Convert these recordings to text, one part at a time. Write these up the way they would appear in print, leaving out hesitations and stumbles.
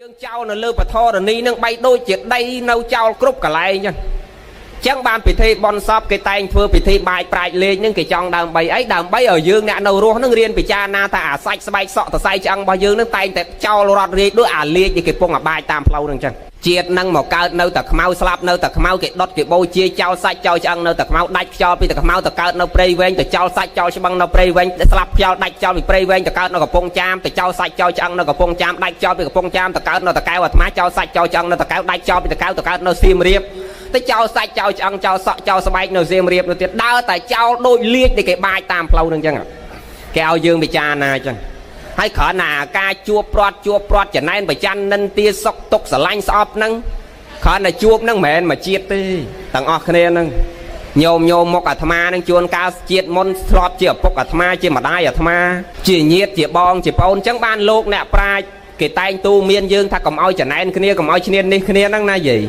យើងចោលនៅលើពធរនីនឹងបីដូចជាដីនៅចោលគ្រប់កន្លែងចឹងចឹងបានពិធីបន់សពគេតែងធ្វើពិធីបាយប្រាជ្ញលេងនឹងគេចង់ដើម្បីអីដើម្បីឲ្យយើងអ្នកនៅរស់នឹងរៀនពិចារណាថាអាសាច់ស្បែកសក់តសៃឆ្អឹងរបស់យើងនឹងតែងតែចោលរត់រាយដូចអាលេខដែលគេពងអាបាយតាមផ្លូវនឹងចឹងជាតិនឹងមកកើតនៅតែខ្មៅស្លាប់នៅតែខ្មៅគេដុតគេបូជាចោលសាច់ចោលឆ្អឹងនៅតែខ្មៅដាច់ខ្យល់ពីតែខ្មៅទៅកើតនៅព្រៃវែងទៅចោលសាច់ចោលឆ្បឹងនៅព្រៃវែងស្លាប់ខ្យល់ដាច់ចោលពីព្រៃវែងទៅកើតនៅកំពង់ចាមទៅចោលសាច់ចោលឆ្អឹងនៅកំពង់ចាមដាច់ចោលពីកំពង់ចាមទៅកើតនៅតកែវអាត្មាចោលសាច់ចោលឆ្អឹងនៅតកែវដាច់ចោលពីតកែវទៅកើតនៅសៀមរាបទៅចោលសាច់ចោលឆ្អឹងចោលសក់ចោលស្បែកនៅសៀមរាបនោះទៀតដើរតែចោលដូចលៀចដែលគេបាចតាមផ្លូវនឹងចឹងគេឲ្យយើងពិចារណាចឹងហើយគ្រាន់តែការជួបព្រាត់ជួបព្រាត់ចំណែនប្រច័ននិនទាសុកទុកស្រឡាញ់ស្អប់ហ្នឹងគ្រាន់តែជួបហ្នឹងមិនមែនមួយជាតិទេទាំងអស់គ្នាហ្នឹងញោមញោមមុខអាត្មាហ្នឹងជួនកាលជាតិមុនធ្លាប់ជាឪពុកអាត្មាជាម្ដាយអាត្មាជាញាតិជាបងជាប្អូនអញ្ចឹងបានលោកអ្នកប្រាជ្ញគេតែងទូមានយើងថាកុំឲ្យចំណែនគ្នាកុំឲ្យឈ្នាននេះគ្នាហ្នឹងណាយាយ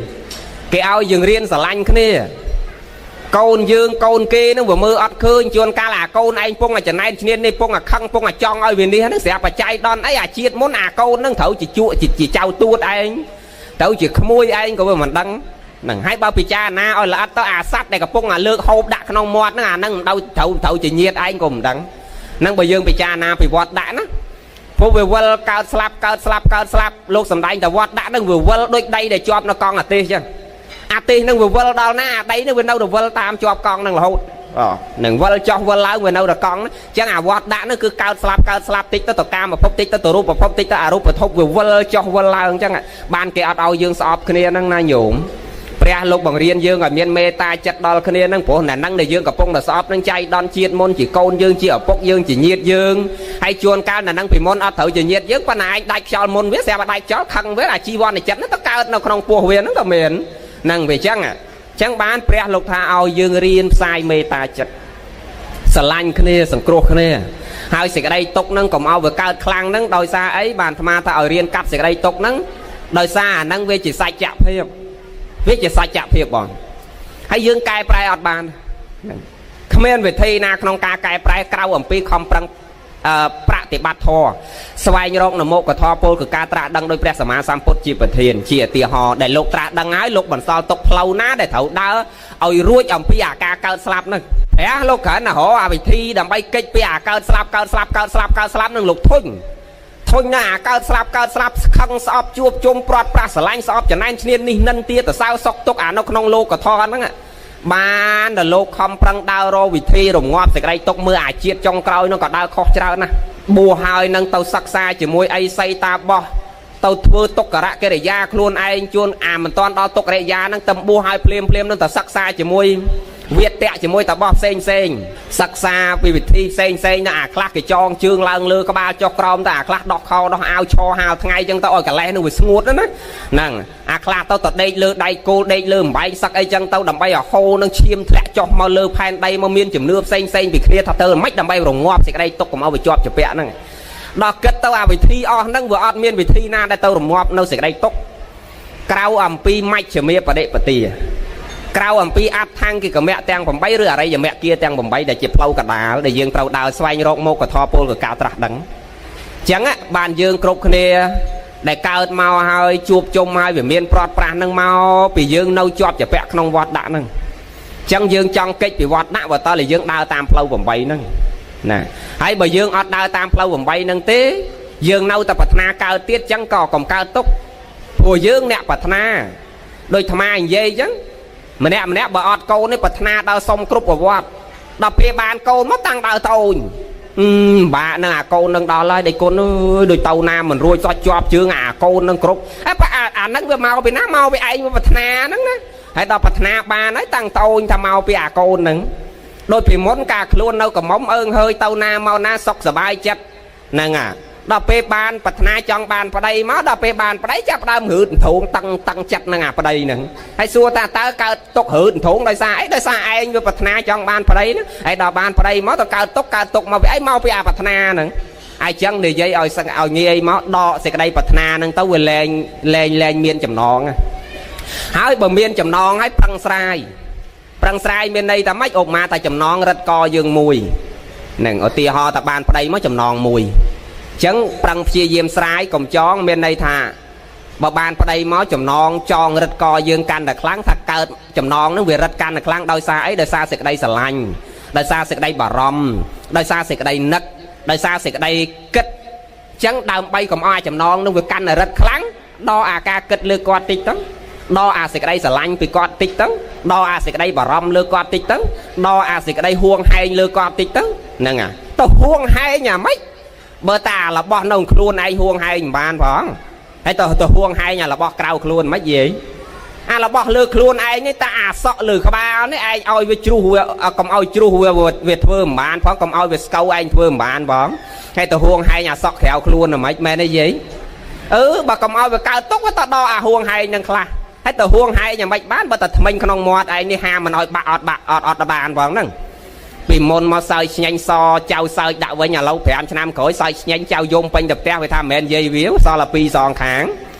គេឲ្យយើងរៀនស្រឡាញ់គ្នាកូនយើងកូនគេហ្នឹងវាមើលអត់ឃើញជួនកាលអាកូនឯងពងអាចំណែនឈ្នាននេះពងអាខឹងពងអាចង់ឲ្យវានេះហ្នឹងស្រាប់បច្ច័យដនអីអាជាតិមុនអាកូនហ្នឹងត្រូវជាជក់ជាចៅទួតឯងត្រូវជាក្មួយឯងក៏វាមិនដឹងហ្នឹងហើយបើពិចារណាឲ្យល្អិតទៅអាសัตว์ដែលកំពុងអាលើកហូបដាក់ក្នុងមាត់ហ្នឹងអាហ្នឹងមិនដៅត្រូវជាញាតឯងក៏មិនដឹងហ្នឹងបើយើងពិចារណាពីវត្តដាក់ណាព្រោះវាវិលកើតស្លាប់កើតស្លាប់កើតស្លាប់លោកសំដែងតែវត្តដាក់ហ្នឹងវាវិលដូចដីដែលជាប់នៅកង់អាទេសចឹងអាទេសហ្នឹងវាវិលដល់ណាអាដីហ្នឹងវានៅតែវិលតាមជាប់កង់ហ្នឹងរហូតនឹងវិលចុះវិលឡើងវានៅតែកង់ចឹងអាវត្តដាក់ហ្នឹងគឺកើតស្លាប់កើតស្លាប់តិចទៅទៅកាមភពតិចទៅទៅរូបភពតិចទៅអរូបភពវាវិលចុះវិលឡើងចឹងបានគេអត់ឲ្យយើងស្អប់គ្នាហ្នឹងណាញោមព្រះលោកបង្រៀនយើងឲ្យមានមេត្តាចិត្តដល់គ្នាហ្នឹងព្រោះណាហ្នឹងដែលយើងកំពុងតែស្អប់ហ្នឹងចៃដន្យជាតិមុនជាកូនយើងជាឪពុកយើងជាញាតិយើងហើយជួនកាលណាហ្នឹងពីមុនអត់ត្រូវជាញាតិយើងប៉ុន្តែឯងដាច់ខ្យល់មុនវាស្រាប់តែដាច់ខ្យល់ខឹងវាអាជីវនចិត្តហ្នឹងទៅកើតនៅក្នុងពោះវាហ្នឹងក៏មានហ្នឹងវាចឹងចឹងបានព្រះលោកថាឲ្យយើងរៀនផ្សាយមេត្តាចិត្តស្រឡាញ់គ្នាសង្គ្រោះគ្នាហើយសេចក្តីទុកហ្នឹងកុំឲ្យវាកើតខ្លាំងហ្នឹងដោយសារអីបានអាត្មាថាឲ្យរៀនកាត់សេចក្តីទុកហ្នឹងដោយសារអាហ្នឹងវាជាសច្ចភាពវាជាសច្ចភាពបងហើយយើងកែប្រែអត់បានគ្មានវិធីណាក្នុងការកែប្រែក្រៅអំពីខំប្រឹងប្រតិបត្តិធម៌ស្វែងរកនមោកធម៌ពលគឺការត្រាស់ដឹងដោយព្រះសម្មាសម្ពុទ្ធជាប្រធានជាឧទាហរណ៍ដែលលោកត្រាស់ដឹងហើយលោកបន្សល់ទុកផ្លូវណាដែលត្រូវដើរឲ្យរួចអំពីអាការកើតស្លាប់ហ្នឹងព្រះលោកគ្រាន់តែរកអាវិធីដើម្បីគេចពីអាកើតស្លាប់កើតស្លាប់កើតស្លាប់កើតស្លាប់នឹងលោកធុញធុញណាអាកើតស្លាប់កើតស្លាប់ខឹងស្អប់ជួបជុំព្រាត់ប្រាសស្រឡាញ់ស្អប់ចំណែនឈ្នាននេះនិនទាតសៅសុកទុកអានៅក្នុងលោកធម៌ហ្នឹងបានដល់លោកខំប្រឹងដើររកវិធីរងាប់សេចក្តីទុកមើលអាជាតិចុងក្រោយនោះក៏ដើរខុសច្រើនណាស់បួសហើយនឹងទៅសិក្សាជាមួយអីសីតាបោះទៅធ្វើទុក្ករកិរិយាខ្លួនឯងជួនអាមិនតាន់ដល់ទុក្ករកិរិយាហ្នឹងទៅបួសហើយភ្លាមភ្លាមនឹងទៅសិក្សាជាមួយវាតៈជាមួយតបោះផ្សេងផ្សេងសិក្សាពីវិធីផ្សេងផ្សេងណាអាខ្លះគេចងជើងឡើងលើក្បាលចុះក្រោមទៅអាខ្លះដោះខោដោះអាវឈរហាលថ្ងៃចឹងទៅឲ្យកលេសនោះវាស្ងួតណាហ្នឹងអាខ្លះទៅទៅដេកលើដៃគោលដេកលើអំបែងសឹកអីចឹងទៅដើម្បីឲ្យហូរនឹងឈាមធ្លាក់ចុះមកលើផែនដីមកមានជំនឿផ្សេងផ្សេងពីគ្នាថាទៅមិនដើម្បីរងាប់សេចក្តីទុកកុំឲ្យវាជាប់ជាពាក់ហ្នឹងដល់គិតទៅអាវិធីអស់ហ្នឹងវាអត់មានវិធីណាដែលទៅរងាប់នៅសេចក្តីទុកក្រៅអំពីមជ្ឈិមាបដិបទាក្រៅអំពីអដ្ឋង្គិកមៈទាំង8ឬអរិយមគ្គាទាំង8ដែលជាផ្លូវកដាលដែលយើងត្រូវដើរស្វែងរកមុខធម៌ពលកការត្រាស់ដឹងចឹងបានយើងគ្រប់គ្នាដែលកើតមកហើយជួបជុំហើយវាមានប្រត់ប្រាស់នឹងមកពីយើងនៅជាប់ជាពាក់ក្នុងវត្តដាក់ហ្នឹងចឹងយើងចង់កិច្ចពីវត្តដាក់បើតើយើងដើរតាមផ្លូវ8ហ្នឹងណាហើយបើយើងអត់ដើរតាមផ្លូវ8ហ្នឹងទេយើងនៅតែប្រាថ្នាកើតទៀតចឹងក៏កុំកើតទុកព្រោះយើងអ្នកប្រាថ្នាដោយអាត្មានិយាយចឹងម្នាក់ម្នាក់បើអត់កូនទេប្រាថ្នាដើរសុំគ្រប់ប្រវត្តិដល់ពេលបានកូនមកតាំងដើរត្អូញបាក់នឹងអាកូននឹងដល់ហើយដៃគុណអើយដូចទៅណាមិនរួចសោះជាប់ជើងអាកូននឹងគ្រប់អេអាហ្នឹងវាមកពីណាមកពីឯងវាប្រាថ្នាហ្នឹងណាហើយដល់ប្រាថ្នាបានហើយតាំងត្អូញថាមកពីអាកូនហ្នឹងដូចពីមុនកាខ្លួននៅកំមុំអើងហើយទៅណាមកណាសុខសบายចិត្តហ្នឹងអាដល់ពេលបានប្រាថ្នាចង់បានប្តីមកដល់ពេលបានប្តីចាប់ដើមរឺតធងតឹងតឹងចិត្តនឹងអាប្តីហ្នឹងហើយសួរថាតើកើតទុករឺតធងដោយសារអីដោយសារឯងវាប្រាថ្នាចង់បានប្តីហ្នឹងហើយដល់បានប្តីមកទៅកើតទុកកើតទុកមកពីអីមកពីអាប្រាថ្នាហ្នឹងហើយចឹងនិយាយឲ្យសឹងឲ្យងាយមកដកសេចក្តីប្រាថ្នាហ្នឹងទៅវាលែងលែងលែងមានចំណងហើយបើមានចំណងហើយប្រឹងស្រាយប្រឹងស្រាយមានន័យថាម៉េចឧបមាថាចំណងរឹតកយើងមួយហ្នឹងឧទាហរណ៍ថាបានប្តីមកចំណងមួយចឹងប្រឹងព្យាយាមស្រាយកុំចងមានន័យថា បើបានប្តីមកចំណងចងរឹតកយើងកាន់តែខ្លាំងថាកើតចំណងនឹងវារឹតកាន់តែខ្លាំងដោយសារអីដោយសារសេចក្តីស្រឡាញ់ដោយសារសេចក្តីបារម្ភដោយសារសេចក្តីនឹកដោយសារសេចក្តីគិតចឹងដើម្បីកុំឲ្យចំណងនឹងវាកាន់តែរឹតខ្លាំងដល់អាការគិតលើគាត់តិចទៅដល់អាសេចក្តីស្រឡាញ់ពីគាត់តិចទៅដល់អាសេចក្តីបារម្ភលើគាត់តិចទៅដល់អាសេចក្តីហួងហែងលើគាត់តិចទៅហ្នឹងអាទៅហួងហែងអាម៉េចបើតារបស់នៅខ្លួនឯងហួងហែងមិនបានផងហើយទៅហួងហែងអារបស់ក្រៅខ្លួនមិនយាយអារបស់លើខ្លួនឯងនេះតាអាសក់លើក្បាលនេះឯងឲ្យវាជ្រុះវាកុំឲ្យជ្រុះវាវាធ្វើមិនបានផងកុំឲ្យវាស្កូវឯងធ្វើមិនបានផងហើយទៅហួងហែងអាសក់ក្រៅខ្លួនមិនមែនទេយាយអឺបើកុំឲ្យវាកើតទុកវាទៅដល់អាហួងហែងនឹងខ្លះហើយទៅហួងហែងយ៉ាងម៉េចបានបើតែថ្មិញក្នុងមាត់ឯងនេះហាមមិនឲ្យបាក់អត់បាក់អត់អត់បានផងហ្នឹងពីមុនមកសើចឆ្ញាញ់សចៅសើចដាក់វិញឥឡូវ5ឆ្នាំក្រោយសើចឆ្ញាញ់ចៅយំពេញទៅផ្ទះវាថាមិនមែនយាយវាសល់តែពីរសងខាង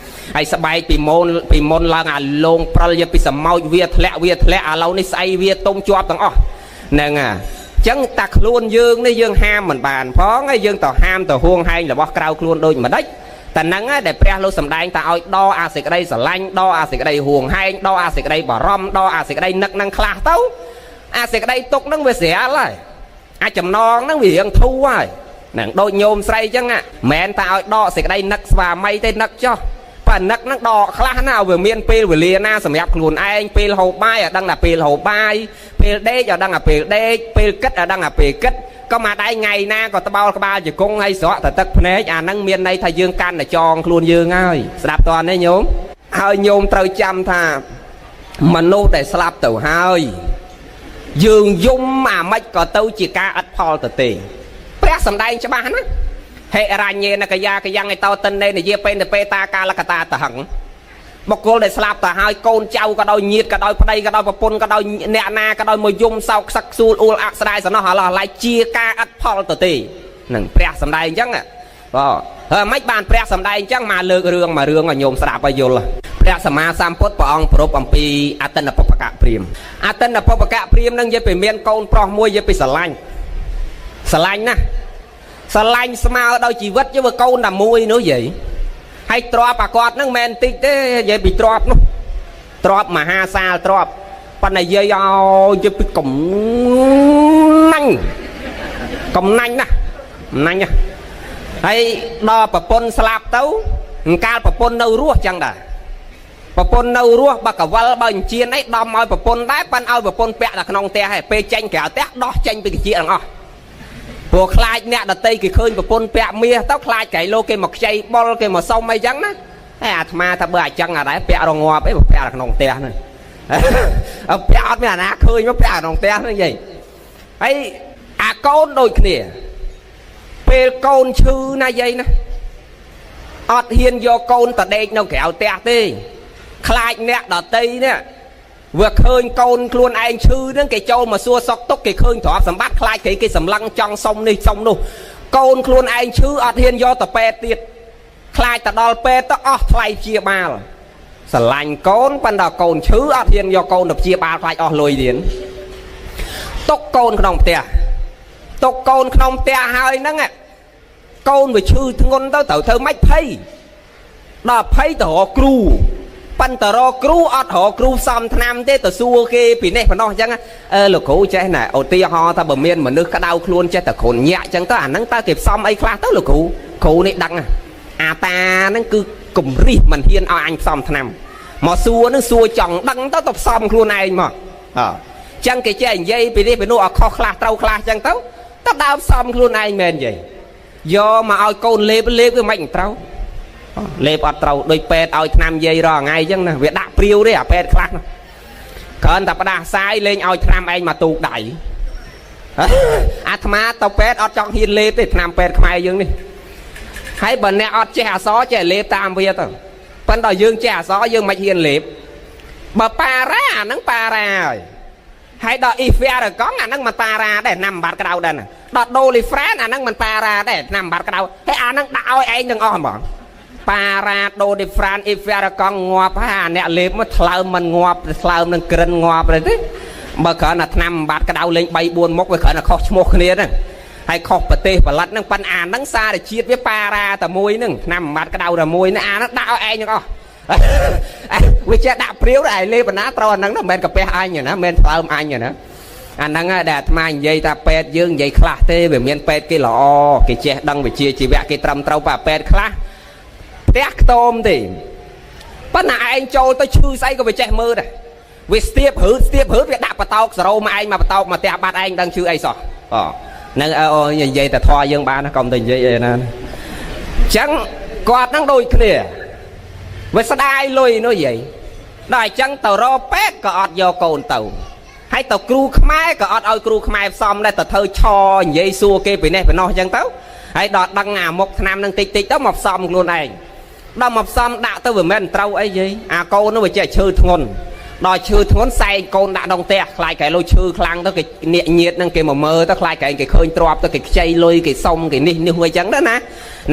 ហើយស្បែកពីមុនពីមុនឡើងអាលងព្រិលយកពីសមោចវាធ្លាក់វាធ្លាក់ឥឡូវនេះស្អីវាទុំជាប់ទាំងអស់ហ្នឹងអាចឹងតាខ្លួនយើងនេះយើងហាមមិនបានផងហើយយើងទៅហាមទៅហួងហែងរបស់ក្រៅខ្លួនដូចម្ដេចតែហ្នឹងហើយដែលព្រះលោកសំដែងតាឲ្យដកអាសេចក្តីស្រឡាញ់ដកអាសេចក្តីហួងហែងដកអាសេចក្តីបារម្ភដកអាសេចក្តីនឹកហ្នឹងខ្លះទៅអាសេចក្តីទុកហ្នឹងវាស្រាលហើយអាចចំណងហ្នឹងវារៀងធូរហើយហ្នឹងដូចញោមស្រីចឹងមិនមែនតែឲ្យដកសេចក្តីនឹកស្វាមីទេនឹកចុះបើនឹកហ្នឹងដកខ្លះណាឲ្យវាមានពេលវេលាណាសម្រាប់ខ្លួនឯងពេលហូបបាយឲ្យដឹងថាពេលហូបបាយពេលដេកឲ្យដឹងថាពេលដេកពេលគិតឲ្យដឹងថាពេលគិតក៏មកដៃថ្ងៃណាក៏ត្បោលក្បាលជង្គង់ហើយស្រក់តែទឹកភ្នែកអាហ្នឹងមានន័យថាយើងកាន់តែចងខ្លួនយើងហើយស្ដាប់តើនេះញោមហើយញោមត្រូវចាំថាមនុស្សដែលស្លាប់ទៅហើយយើងយំអាម៉េចក៏ទៅជាការឥតផលទៅទេព្រះសំដែងច្បាស់ណាហិរញ្ញេនកយាកយ៉ាងឯតោតិននេនយាពេនពេតាកាលកតាតហឹងបុគ្គលដែលស្លាប់ទៅហើយកូនចៅក៏ដោយញាតិក៏ដោយប្តីក៏ដោយប្រពន្ធក៏ដោយអ្នកណាក៏ដោយមកយំសោកសឹកសួលអួលអាក់ស្ដាយសំណោះអឡោះឡៃជាការឥតផលទៅទេនឹងព្រះសំដែងអញ្ចឹងបាទហើយមិនបានព្រះសំដែងអញ្ចឹងមកលើករឿងមករឿងឲ្យញោមស្ដាប់ឲ្យយល់ព្រះសម្មាសម្ពុទ្ធព្រះអង្គប្រពអំពីអតិនបុព្វកៈព្រាមអតិនបុព្វកៈព្រាមនឹងនិយាយពីមានកូនប្រុសមួយនិយាយពីស្រឡាញ់ស្រឡាញ់ណាស់ស្រឡាញ់ស្មើដោយជីវិតយកកូនតែមួយនោះយាយហើយទ្របអាគាត់ហ្នឹងមិនមែនតិចទេនិយាយពីទ្របនោះទ្របមហាសាលទ្របប៉ុន្តែយាយឲ្យនិយាយពីកំណាញ់កំណាញ់ណាស់ណាញ់ណាស់ហើយដល់ប្រពន្ធស្លាប់ទៅកាលប្រពន្ធនៅរស់ចឹងដែរប្រពន្ធនៅរស់បើកវលបើអញ្ជៀនអីដំឲ្យប្រពន្ធដែរប៉ិនឲ្យប្រពន្ធពាក់តែក្នុងផ្ទះហើយពេលចេញក្រៅផ្ទះដោះចេញពីកាជាទាំងអស់ព្រោះខ្លាចអ្នកដតីគេឃើញប្រពន្ធពាក់មាសទៅខ្លាចក្រៃលោកគេមកខ្ចីបុលគេមកសុំអីចឹងណាហើយអាត្មាថាបើអញ្ចឹងអាដែរពាក់រងាប់អីបើពាក់ក្នុងផ្ទះហ្នឹងពាក់អត់មានអាណាឃើញមកពាក់ក្នុងផ្ទះហ្នឹងយាយហើយអាកូនដូចគ្នាពេលកូនឈឺណាយាយណាអត់ហ៊ានយកកូនទៅដេកនៅក្រៅផ្ទះទេខ្លាចអ្នកដតីនេះវាឃើញកូនខ្លួនឯងឈឺហ្នឹងគេចូលមកសួរសុខទុក្ខគេឃើញទ្រព្យសម្បត្តិខ្លាចគេគេសម្លឹងចង់សុំនេះសុំនោះកូនខ្លួនឯងឈឺអត់ហ៊ានយកទៅពេទ្យទៀតខ្លាចទៅដល់ពេទ្យទៅអស់ថ្លៃព្យាបាលស្រឡាញ់កូនប៉ុន្តែកូនឈឺអត់ហ៊ានយកកូនទៅព្យាបាលខ្លាចអស់លុយទៀតទុកកូនក្នុងផ្ទះទុកកូនក្នុងផ្ទះហើយហ្នឹងកូនវាឈឺធ្ងន់ទៅត្រូវធ្វើម៉េចភ័យដល់ភ័យទៅរកគ្រូប៉ុន្តែរកគ្រូអត់រកគ្រូសំថ្នាំទេទៅសួរគេពីនេះប៉ុណ្ណោះអញ្ចឹងអឺលោកគ្រូចេះណាឧទាហរណ៍ថាបើមានមនុស្សក្តៅខ្លួនចេះតែគ្រុនញាក់អញ្ចឹងទៅអាហ្នឹងតើគេផ្សំអីខ្លះទៅលោកគ្រូគ្រូនេះដឹងអាតាហ្នឹងគឺគំរិះមិនហ៊ានឲ្យអញផ្សំថ្នាំមកសួរហ្នឹងសួរចង់ដឹងទៅទៅផ្សំខ្លួនឯងមកអញ្ចឹងគេចេះនិយាយពីនេះពីនោះឲ្យខុសខ្លះត្រូវខ្លះអញ្ចឹងទៅទៅដើមផ្សំខ្លួនឯងមែនយាយយកមកឲ្យកូនលេបលេបវាមិនត្រូវលេបអត់ត្រូវដូចពេទ្យឲ្យថ្នាំយាយរាល់ថ្ងៃអញ្ចឹងណាវាដាក់ព្រាវទេអាពេទ្យខ្លះគ្រាន់តែផ្ដាសាយលេងឲ្យថ្នាំឯងមកទូកដៃអាត្មាទៅពេទ្យអត់ចង់ហ៊ានលេបទេថ្នាំពេទ្យខ្មែរយើងនេះហើយបើអ្នកអត់ចេះអសរចេះលេបតាមវាទៅប៉ុន្តែយើងចេះអសរយើងមិនហ៊ានលេបបើប៉ារ៉ាអាហ្នឹងប៉ារ៉ាហើយហើយដល់អ៊ីហ្វែរកង់អាហ្នឹងមិនប៉ារ៉ាដែរថ្នាំបាត់ក្តៅដែរណាដល់ដូលីហ្វ្រែនអាហ្នឹងមិនប៉ារ៉ាដែរថ្នាំបាត់ក្តៅហើយអាហ្នឹងដាក់ឲ្យឯងទាំងអស់ហ្មងប៉ារ៉ាដូឌីហ្វ្រានអ៊ីហ្វែរកង់ងាប់ហើយអាអ្នកលេបមកថ្លើមមិនងាប់ថ្លើមនឹងក្រិនងាប់ទេបើគ្រាន់តែថ្នាំបាត់ក្តៅលេង3 4មុខវាគ្រាន់តែខុសឈ្មោះគ្នាហ្នឹងហើយខុសប្រទេសផលិតហ្នឹងប៉ិនអាហ្នឹងសារជាតិវាប៉ារ៉ាតែមួយហ្នឹងថ្នាំបាត់ក្តៅតែមួយហ្នឹងអាហ្នឹងដាក់ឲ្យឯងទាំងអស់ វាចេះដាក់ព្រាវឯងលេបណ្ណាត្រូវអាហ្នឹងណាមិនមែនកាពះអញណាមិនមែនថ្លើមអញណាអាហ្នឹងដែលអាត្មានិយាយថាពេទ្យយើងនិយាយខ្លះទេវាមានពេទ្យគេល្អគេចេះដឹងវិជ្ជាជីវៈគេត្រឹមត្រូវប៉ាពេទ្យខ្លះផ្ទះខ្ទមទេប៉ុន្តែឯងចូលទៅឈឺស្អីក៏វាចេះមើលដែរវាស្ទាបហឺតស្ទាបហឺតវាដាក់បតោកសរោមកឯងមកបតោកមកផ្ទះបាត់ឯងដឹងឈឺអីសោះអូនឹងអូនិយាយតែធေါ်យើងបានកុំទៅនិយាយអីណាអញ្ចឹងគាត់នឹងដូចគ្នាវាស្ដាយលុយនោះយាយដល់អញ្ចឹងទៅរកពេទ្យក៏អត់យកកូនទៅហើយទៅគ្រូខ្មែរក៏អត់ឲ្យគ្រូខ្មែរផ្សំដែរទៅធ្វើឆនិយាយសួរគេពីនេះពីនោះអញ្ចឹងទៅហើយដល់ដឹងអាមុខឆ្នាំនឹងតិចតិចទៅមកផ្សំខ្លួនឯងដល់មកផ្សំដាក់ទៅវាមិនត្រូវអីយាយអាកូននោះវាចេះឈឺធ្ងន់ដល់ឈឺធ្ងន់សែងកូនដាក់ក្នុងផ្ទះខ្លាចកែលុយឈឺខ្លាំងទៅគេញាក់ញៀតនឹងគេមកមើលទៅខ្លាចកែគេឃើញទ្របទៅគេខ្ចីលុយគេសុំគេនេះនេះអញ្ចឹងណាណា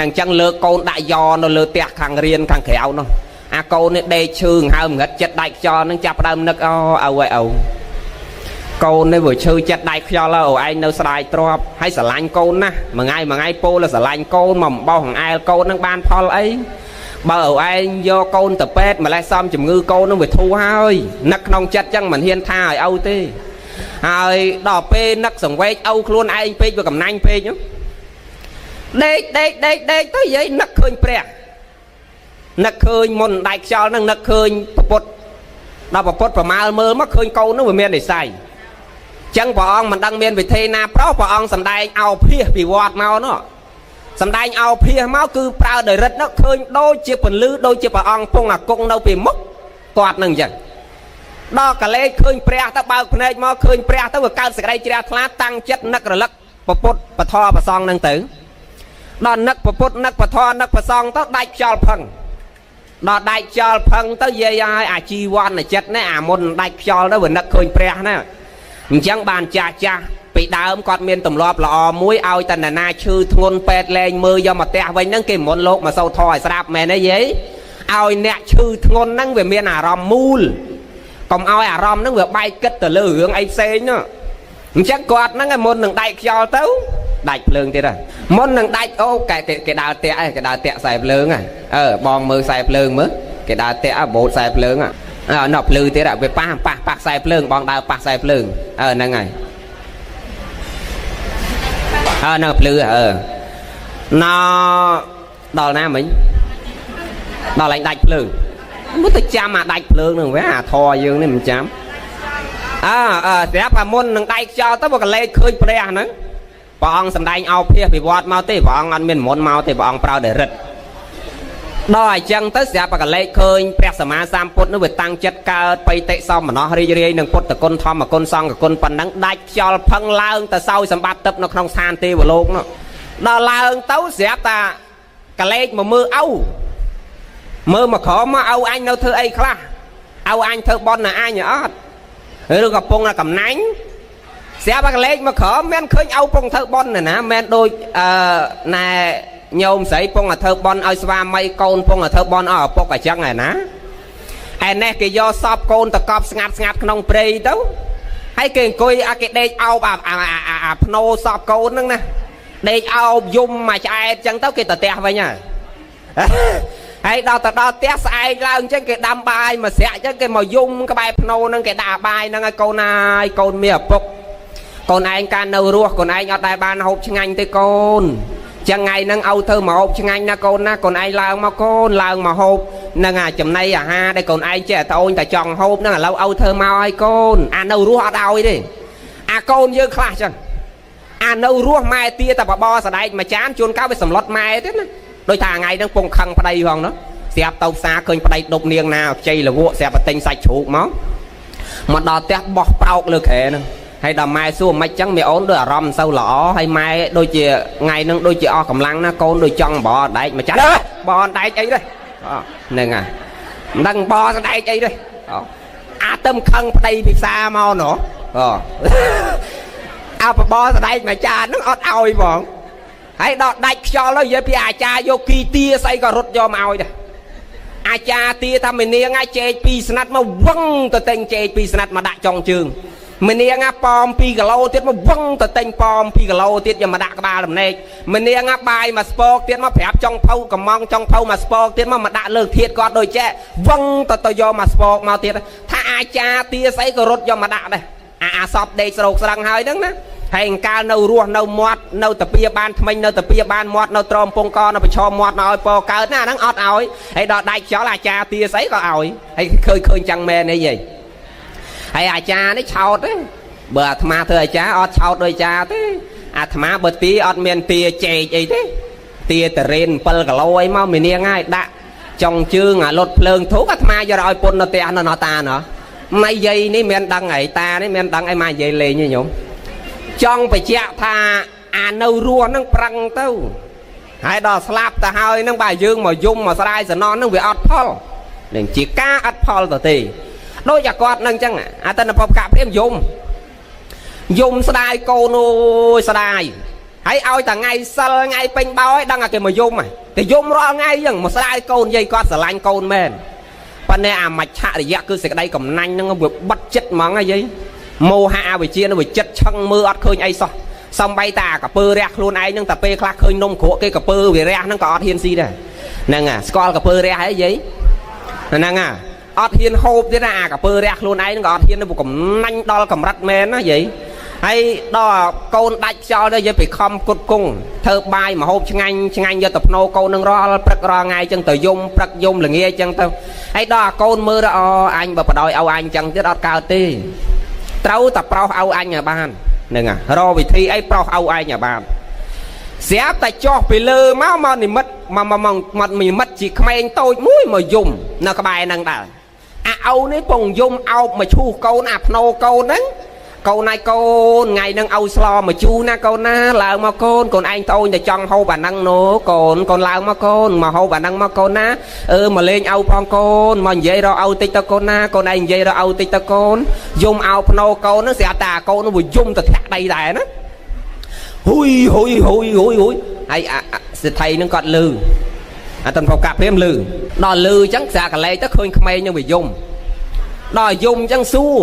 នឹងអញ្ចឹងលើកកូនដាក់យ៉នៅលើផ្ទះខាងរៀនខាងក្រៅនោះអាកូននេះដេកឈឺហើមងឹតចិត្តដាច់ខ្យល់នឹងចាប់ដើមនឹកអូឪឪកូននេះវាឈឺចិត្តដាច់ខ្យល់ហើយអូឯងនៅស្ដាយទ្របហើយស្រឡាញ់កូនណាស់មួយថ្ងៃមួយថ្ងៃពោលស្រឡាញ់កូនមកបោះអង្អែលកូននឹងបានផលអីបើឪឯងយកកូនទៅពេទ្យម្លេះសំជំងឺកូននឹងវាធូរហើយនឹកក្នុងចិត្តចឹងមិនហ៊ានថាឲ្យឪទេហើយដល់ពេលនឹកសង្វេកឪខ្លួនឯងពេកវាកំណាញ់ពេកដេកដេកដេកដេកទៅយាយនឹកឃើញព្រះនឹកឃើញមុនដាច់ខ្យល់នឹងនឹកឃើញពពុទ្ធដល់ពពុទ្ធប្រមាលមើលមកឃើញកូននឹងវាមាននិស័យចឹងព្រះអង្គមិនដឹងមានវិធីណាប្រុសព្រះអង្គសំដែងអោភាសពីវត្តមកនោះសំដែងអោភាសមកគឺប្រើដោយរិទ្ធនោះឃើញដូចជាពន្លឺដូចជាព្រះអង្គពងអាគង់នៅពីមុខគាត់នឹងអញ្ចឹងដល់កលេសឃើញព្រះទៅបើកភ្នែកមកឃើញព្រះទៅវាកើតសេចក្តីជ្រះថ្លាតាំងចិត្តនឹករលឹកពពុទ្ធពធប្រសងនឹងទៅដល់នឹកពពុទ្ធនឹកពធនឹកប្រសងទៅដាច់ខ្យល់ផឹងដល់ដាច់ខ្យល់ផឹងទៅយាយឲ្យអាជីវ័នចិត្តនេះអាមុនដាច់ខ្យល់ទៅវានឹកឃើញព្រះណាអញ្ចឹងបានចាស់ចាស់ពីដើមគាត់មានទម្លាប់ល្អមួយឲ្យតណ្ណាឈឺធ្ងន់ពេទ្យលែងមើលយកមកផ្ទះវិញហ្នឹងគេមុនលោកមកសូត្រធម៌ឲ្យស្រាប់មែនទេយាយឲ្យអ្នកឈឺធ្ងន់ហ្នឹងវាមានអារម្មណ៍មូលកុំឲ្យអារម្មណ៍ហ្នឹងវាបែកគិតទៅលើរឿងអីផ្សេងនោះអញ្ចឹងគាត់ហ្នឹងមុននឹងដាច់ខ្យល់ទៅដាច់ភ្លើងទៀតហ៎មុននឹងដាច់អូកែគេដើរតាក់គេដើរតាក់ខ្សែភ្លើងហ៎អឺបងមើលខ្សែភ្លើងមើលគេដើរតាក់បូតខ្សែភ្លើងអើណោះភ្លឺទៀតវាប៉ះប៉ះប៉ះខ្សែភ្លើងបងដើរប៉ះខ្សែភ្លើងអឺហ្នឹងហើយអើហ្នឹងភ្លឺអឺណោដល់ណាមិញដល់ឯងដាច់ភ្លើងមិនទៅចាំអាដាច់ភ្លើងហ្នឹងវាអាធរយើងនេះមិនចាំអើអើស្រាប់អាមុននឹងដាច់ខ្យល់ទៅបើកលេចឃើញព្រះហ្នឹងព្រះអង្គសំដែងអោភាសពីវត្តមកទេព្រះអង្គអត់មានមុនមកទេព្រះអង្គប្រើតែរិទ្ធដល់អញ្ចឹងទៅស្រាប់តែកលេចឃើញព្រះសម្មាសម្ពុទ្ធនោះវាតាំងចិត្តកើតបៃតិសមណោះរីករាយនឹងពុទ្ធគុណធម្មគុណសង្ឃគុណប៉ុណ្ណឹងដាច់ខ្យល់ផឹងឡើងទៅសោយសម្បត្តិទឹកនៅក្នុងស្ថានទេវលោកនោះដល់ឡើងទៅស្រាប់តែកលេចមកមើលឪមើលមកក្រមមកឪអញនៅធ្វើអីខ្លះឪអញធ្វើបន់ណាអញអត់ឬកំពុងតែកំណាញ់ស្រាប់តែកលេចមកក្រមមានឃើញឪពងធ្វើបន់ណាមែនដូចអឺណែញោមស្រីពងតែធ្វើបន់ឲ្យស្វាមីកូនពងតែធ្វើបន់ឲ្យឪពុកអញ្ចឹងឯណាឯនេះគេយកសពកូនទៅកប់ស្ងាត់ស្ងាត់ក្នុងព្រៃទៅហើយគេអង្គុយអាគេដេកអោបអាអាភ្នោសពកូនហ្នឹងណាដេកអោបយំមួយឆ្អែតអញ្ចឹងទៅគេទៅផ្ទះវិញហើយហើយដល់ទៅដល់ផ្ទះស្អែកឡើងអញ្ចឹងគេដាំបាយមួយស្រាក់អញ្ចឹងគេមកយំក្បែរភ្នោហ្នឹងគេដាក់បាយហ្នឹងឲ្យកូនហើយកូនមានឪពុកកូនឯងកាលនៅរស់កូនឯងអត់ដែលបានហូបឆ្ងាញ់ទេកូនចឹងថ្ងៃហ្នឹងឲ្យធ្វើមកហូបឆ្ងាញ់ណាកូនណាកូនឯងឡើងមកកូនឡើងមកហូបនឹងអាចំណីអាហារដែលកូនឯងចេះតែអូនតែចង់ហូបហ្នឹងឥឡូវឲ្យធ្វើមកឲ្យកូនអានៅរស់អត់ឲ្យទេអាកូនយើងខ្លះចឹងអានៅរស់ម៉ែទាតែបបរសដែកមួយចានជួនកាលវាសម្លុតម៉ែទេណាដូចថាថ្ងៃហ្នឹងពងខឹងប្តីផងនោះស្រាប់ទៅផ្សារឃើញប្តីដប់នាងណាខ្ចីលវក់ស្រាប់តែទិញសាច់ជ្រូកមកមកដល់ផ្ទះបោះប្រោកលើក្រែហ្នឹងហើយដល់ម៉ែសួរមិនចឹងមីអូនដូចអារម្មណ៍មិនសូវល្អហើយម៉ែដូចជាថ្ងៃហ្នឹងដូចជាអស់កម្លាំងណាកូនដូចចង់បដែកមួយចាន់បដែកអីទេហ្នឹងហើយមិនដឹងបស្ដែកអីទេអាទឹមខឹងប្តីពិសាមកណោះអាបបស្ដែកមួយចានហ្នឹងអត់ឲ្យហ្មងហើយដល់ដាច់ខ្យល់ហើយនិយាយពីអាចារ្យយកគីទាស្អីក៏រត់យកមកឲ្យដែរអាចារ្យទាថាមីនាងឲ្យចេកពីរស្នាត់មកវឹងទៅតែងចេកពីរស្នាត់មកដាក់ចុងជើង ម្នាងប៉ម2គីឡូទៀតមកវឹងទៅទិញប៉ម2គីឡូទៀតយកមកដាក់ក្បាលដំណេកម្នាងបាយមួយស្ពកទៀតមកប្រាប់ចុងភៅកំងចុងភៅមួយស្ពកទៀតមកមកដាក់លើធាតគាត់ដូចចេះវឹងទៅយកមួយស្ពកមកទៀតថាអាចារ្យទាស្អីក៏រត់យកមកដាក់ដែរអាសពដេកស្រោកស្រឹងហើយហ្នឹងណាហើយអង្កាលនៅរស់នៅមាត់នៅតាពីបានថ្មិញនៅតាពីបានមាត់នៅត្រមពងកនៅប្រឈមមាត់មកឲ្យពកើតណាហ្នឹងអត់ឲ្យហើយដល់ដាច់ខ្យល់អាចារ្យទាស្អីក៏ឲ្យហើយឃើញចឹងមែនអីហីហើយអាចារ្យនេះឆោតទេបើអាត្មាធ្វើអាចារ្យអត់ឆោតដោយអាចារ្យទេអាត្មាបើទាអត់មានទាចេកអីទេទាតរ៉េន7គីឡូអីមកមីនាងហើយដាក់ចុងជើងអាលុតភ្លើងធូបអាត្មាយកឲ្យពុននៅផ្ទះនៅណោះតាណោះម៉ៃយាយនេះមិនដឹងអីតានេះមិនដឹងអីមកនិយាយលេងទេញោមចង់បញ្ជាក់ថាអានៅរស់ហ្នឹងប្រឹងទៅហើយដល់ស្លាប់ទៅហើយហ្នឹងបើយើងមកយំមកស្ដាយសំណន់ហ្នឹងវាអត់ផលនឹងជាការអត់ផលទៅទេដូចអាគាត់នឹងអញ្ចឹងអតិនពកព្រាមយំយំស្ដាយកូនអូយស្ដាយហើយឲ្យតែថ្ងៃសិលថ្ងៃពេញបោឲ្យដឹងតែគេមកយំគេយំរាល់ថ្ងៃអញ្ចឹងមកស្ដាយកូនយាយគាត់ស្រឡាញ់កូនមែនប៉ុន្តែអាមច្ឆរិយៈគឺសេចក្តីកំណាញ់ហ្នឹងវាបិទចិត្តហ្មងហ៎យាយមោហៈអវិជ្ជានឹងវាចិត្តឆឹងមើលអត់ឃើញអីសោះសំបីតាកពើរះខ្លួនឯងហ្នឹងតែពេលខ្លះឃើញនំគ្រក់គេកពើវារះហ្នឹងក៏អត់ហ៊ានស៊ីដែរហ្នឹងអាស្គាល់កពើរះហើយយាយហ្នឹងអាអត់ហ៊ានហូបទៀតណាអាកពើរះខ្លួនឯងហ្នឹងក៏អត់ហ៊ានទេកំណាញ់ដល់កម្រិតមែនណាយាយហើយដល់កូនដាច់ខ្យល់ទៅយាយពីខំគុតគង់ធ្វើបាយមកហូបឆ្ងាញ់ឆ្ងាញ់យកទៅភ្នោកូននឹងរាល់ព្រឹករាល់ថ្ងៃចឹងទៅយំព្រឹកយំល្ងាចឹងទៅហើយដល់អាកូនមើលទៅអូអញបើបដ ாய் ឲ្យអញចឹងទៀតអត់កើតទេត្រូវតែប្រោសឲ្យអញឲ្យបានហ្នឹងរកវិធីអីប្រោសឲ្យឯងឲ្យបានស្រាប់តែចោះពីលើមកមកនិមិត្តមកមកមកនិមិត្តជាក្មេងតូចមួយមកយំនៅក្បែរហ្នឹងដែរអាឪនេះពងយំអោបមកឈូសកូនអាភ្នោកូនហ្នឹងកូនឯងកូនថ្ងៃហ្នឹងឲ្យស្លមកជូរណាកូនណាឡើងមកកូនកូនឯងត្អូនតែចង់ហូបអាហ្នឹងនោះកូនកូនឡើងមកកូនមកហូបអាហ្នឹងមកកូនណាអឺមកលេងឲ្យផងកូនមកនិយាយរកឲ្យតិចទៅកូនណាកូនឯងនិយាយរកឲ្យតិចទៅកូនយំអោភ្នោកូនហ្នឹងស្រាប់តែកូននោះវាយំទៅធាក់ដីដែរណាហ៊ុយហ៊ុយហ៊ុយហ៊ុយហ៊ុយហើយសេដ្ឋីហ្នឹងគាត់លឺអាតនប្រកាព្រាមលឺដល់លឺអញ្ចឹងស្រាកលែកទៅឃើញក្មេងហ្នឹងវាយំដល់យំអញ្ចឹងសួរ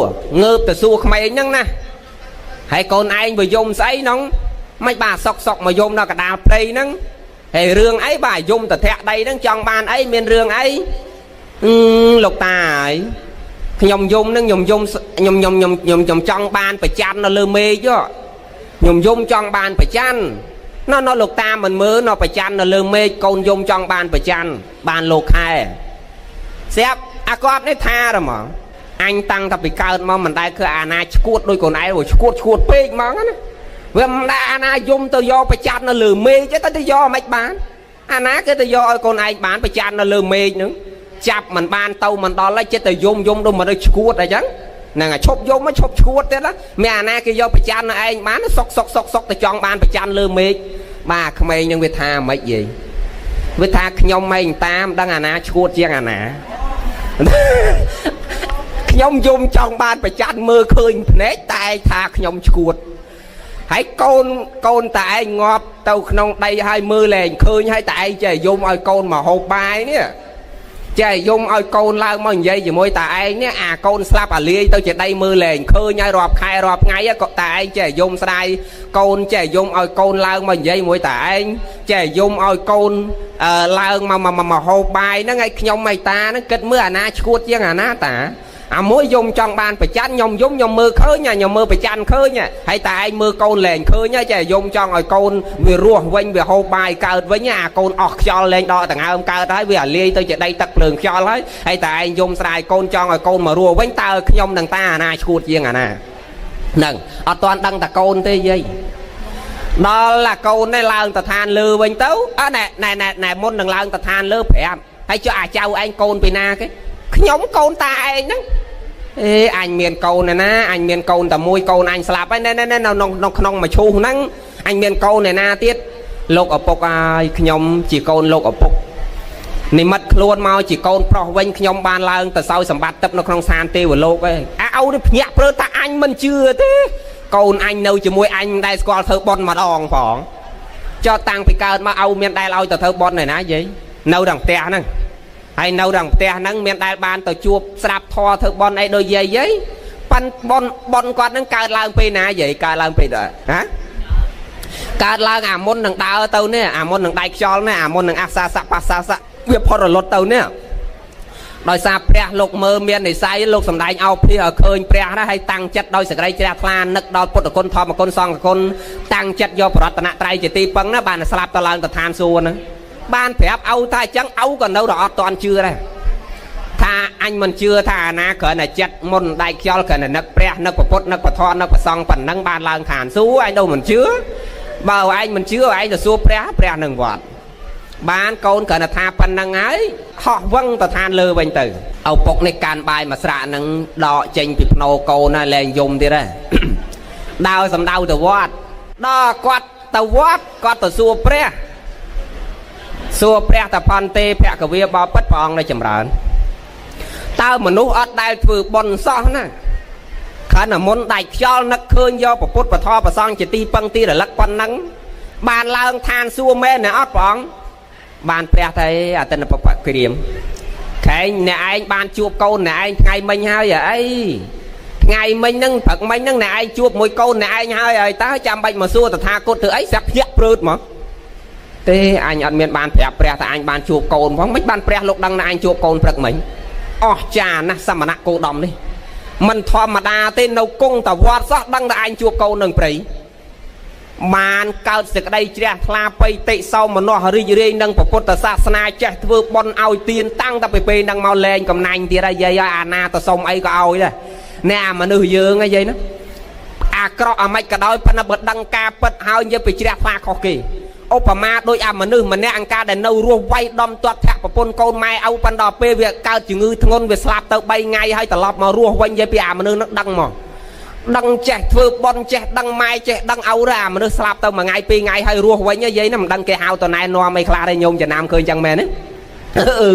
ងើបទៅសួរក្មេងហ្នឹងណាហើយកូនឯងវាយំស្អីហ្នឹងមិនបាទសុកសុកមកយំដល់កដាលព្រៃហ្នឹងហើយរឿងអីបាទយំទៅធាក់ដីហ្នឹងចង់បានអីមានរឿងអីលោកតាហើយខ្ញុំយំហ្នឹងខ្ញុំយំខ្ញុំខ្ញុំខ្ញុំខ្ញុំខ្ញុំចង់បានប្រច័ននៅលើមេឃខ្ញុំយំចង់បានប្រច័នណ៎លោកតាមិនមើលនៅប្រច័ននៅលើមេឃកូនយំចង់បានប្រច័នបានលោកខែស្រាប់អាគាត់នេះថាហ្មងអញតាំងតែពីកើតមកមិនដែលគឺអាណាឈួតដោយកូនឯងឈួតឈួតពេកហ្មងណាវាមិនដែលអាណាយំទៅយកប្រច័ននៅលើមេឃទេទៅយកមិនបានអាណាគេទៅយកឲ្យកូនឯងបានប្រច័ននៅលើមេឃហ្នឹងចាប់មិនបានទៅមិនដល់ហើយចិត្តតែយំយំដូចមិនដូចឈួតអីចឹងហ្នឹងហើយឈប់យំមកឈប់ឈួតទៀតណាមានអាណាគេយកប្រច័ននៅឯងបានសុកសុកសុកសុកទៅចង់បានប្រច័នលើមេឃបាទក្មេងនឹងវាថាមិនយាយវាថាខ្ញុំឯងតាមដឹងអាណាឈួតជាងអាណាខ្ញុំយំចង់បានប្រច័នមើលឃើញភ្នែកតែថាខ្ញុំឈួតហើយកូនកូនតែឯងងាប់ទៅក្នុងដីហើយមើលលែងឃើញហើយតែឯងចេះយំឲ្យកូនមកហូបបាយនេះចេះយំឲ្យកូនឡើងមកនិយាយជាមួយតាឯងនេះអាកូនស្លាប់អាលាយទៅជាដីមើលលែងឃើញហើយរាប់ខែរាប់ថ្ងៃក៏តាឯងចេះយំស្ដាយកូនចេះយំឲ្យកូនឡើងមកនិយាយមួយតាឯងចេះយំឲ្យកូនឡើងមកមកហូបបាយហ្នឹងហើយខ្ញុំឯតាហ្នឹងគិតមើលអាណាឈួតជាងអាណាតាអាមួយយំចង់បានប្រច័នខ្ញុំយំខ្ញុំមើលឃើញខ្ញុំមើលប្រច័នឃើញហើយតែឯងមើលកូនលែងឃើញហើយចេះយំចង់ឲ្យកូនវារស់វិញវាហូបបាយកើតវិញអាកូនអស់ខ្យល់លែងដកដង្ហើមកើតហើយវាអាលាយទៅជាដីទឹកភ្លើងខ្យល់ហើយហើយតែឯងយំស្ដាយកូនចង់ឲ្យកូនមករស់វិញតើខ្ញុំនឹងតាអាណាឈួតជាងអាណាហ្នឹងអត់ទាន់ដឹងតាកូនទេយាយដល់អាកូននេះឡើងទៅឋានលើវិញទៅអត់ណែណែណែមុននឹងឡើងទៅឋានលើប្រាប់ហើយចុះអាចៅឯងកូនពីណាគេខ្ញុំកូនតាឯងហ្នឹងអេអញមានកូនណាអញមានកូនតែមួយកូនអញស្លាប់ហើយណែណែនៅក្នុងមួយឈូសហ្នឹងអញមានកូនឯណាទៀតលោកឪពុកហើយខ្ញុំជាកូនលោកឪពុកនិមិត្តខ្លួនមកជាកូនប្រុសវិញខ្ញុំបានឡើងទៅសោយសម្បត្តិទឹកនៅក្នុងសានទេវលោកឯងអាឪនេះភ្ញាក់ព្រឺថាអញមិនជឿទេកូនអញនៅជាមួយអញមិនដែលស្គាល់ធ្វើបុណ្យម្ដងផងចុះតាំងពីកើតមកឪមានដែលឲ្យទៅធ្វើបុណ្យឯណាយាយនៅដល់ផ្ទះហ្នឹងហើយនៅដល់ផ្ទះហ្នឹងមានដែលបានទៅជួបស្ដាប់ធម៌ធ្វើបុណ្យអីដូចយាយយាយ ប៉ិនប៉ុនប៉ុនគាត់នឹងកើតឡើងពេលណាយាយកើតឡើងពេលណាហ៎កើតឡើងអាមុននឹងដើរទៅនេះអាមុននឹងដៃខ្យល់នេះអាមុននឹងអាសាសៈបាសាសៈវាផុតរលត់ទៅនេះដោយសារព្រះលោកមើលមាននិស័យលោកសំដែងអោភៀសឲ្យឃើញព្រះណាហើយតាំងចិត្តដោយសេចក្តីជ្រះថ្លានឹកដល់ពុទ្ធគុណធម្មគុណសង្ឃគុណតាំងចិត្តយកប្រតនត្រ័យជាទីពឹងណាបានស្លាប់ទៅឡើងទៅឋានសួគ៌ហ្នឹងបានប្រាប់ឪថាអញ្ចឹងឪក៏នៅរអត់តន់ជឿដែរថាអញមិនជឿថាអាណាគ្រាន់តែចិត្តមុនដៃខ្យល់គ្រាន់តែនឹកព្រះនឹកពុទ្ធនឹកពធនឹកព្រះសង្ឃប៉ុណ្ណឹងបានឡើងឋានសួគ៌អញដូចមិនជឿបើឯងមិនជឿឯងទៅសួរព្រះព្រះនឹងវត្តបានកូនគ្រាន់តែថាប៉ុណ្្នឹងហើយហោះវឹងទៅឋានលើវិញទៅឪពុកនេះកាន់បាយមួយស្រាក់នឹងដកចេញពីភ្នោកូនណាលែងយំទៀតហ៎ ដើរសំដៅទៅវត្តដល់គាត់ទៅវត្តគាត់ទៅសួរព្រះសួរព្រះតផន្ទេភគវាបបិទ្ធព្រះអង្គនៅចម្រើនតើមនុស្សអត់ដែលធ្វើបុណ្យសោះណាគ្រាន់តែមុនដាច់ខ្យល់នឹកឃើញយកពុទ្ធពធប្រសងជាទីពឹងទីរលឹកប៉ុណ្ណឹងបានឡើងឋានសួគ៌មែនណាអត់ព្រះអង្គបានព្រះតែអតិនបពក្រៀមខែងអ្នកឯងបានជួបកូនអ្នកឯងថ្ងៃមិញហើយអីថ្ងៃមិញហ្នឹងព្រឹកមិញហ្នឹងអ្នកឯងជួបមួយកូនអ្នកឯងហើយហើយតើចាំបាច់មកសួរតថាគតធ្វើអីស្រាប់ភ្ញាក់ព្រឺតមកទេអញអត់មានបានប្រាប់ព្រះថាអញបានជួបកូនផងមិនបានព្រះលោកដឹងថាអញជួបកូនព្រឹកមិញអស់ចាណាស់សមណៈគោដំនេះមិនធម្មតាទេនៅគង់តវត្តសោះដឹងថាអញជួបកូននឹងព្រៃបានកើតសេចក្តីជ្រះថ្លាបៃតិសោមនស្សរីករាយនឹងពុទ្ធសាសនាចេះធ្វើបុណ្យឲ្យទានតាំងតែពីពេលហ្នឹងមកលែងកំណាញ់ទៀតហើយយាយឲ្យអាណាទៅសុំអីក៏ឲ្យដែរអ្នកអាមនុស្សយើងហ៎យាយណាអាក្រក់អាម៉េចក៏ដោយប៉ុន្តែបើដឹងការពិតហើយនិយាយពីជ្រះថ្លាខុសគេឧបមាដូចអាមនុស្សម្នាក់អង្ការដែលនៅរស់វាយដំទាត់ធាក់ប្រពន្ធកូនម៉ែឪប៉ុន្តែដល់ពេលវាកើតជំងឺធ្ងន់វាស្លាប់ទៅ3ថ្ងៃហើយត្រឡប់មករស់វិញនិយាយពីអាមនុស្សហ្នឹងដឹងមកដឹងចេះធ្វើបុណ្យចេះដឹងម៉ែចេះដឹងឪរអាមនុស្សស្លាប់ទៅមួយថ្ងៃពីរថ្ងៃហើយរស់វិញយាយណាមិនដឹងគេហៅតណែនាំអីខ្លះទេញោមចំណាំឃើញចឹងមែនទេអឺ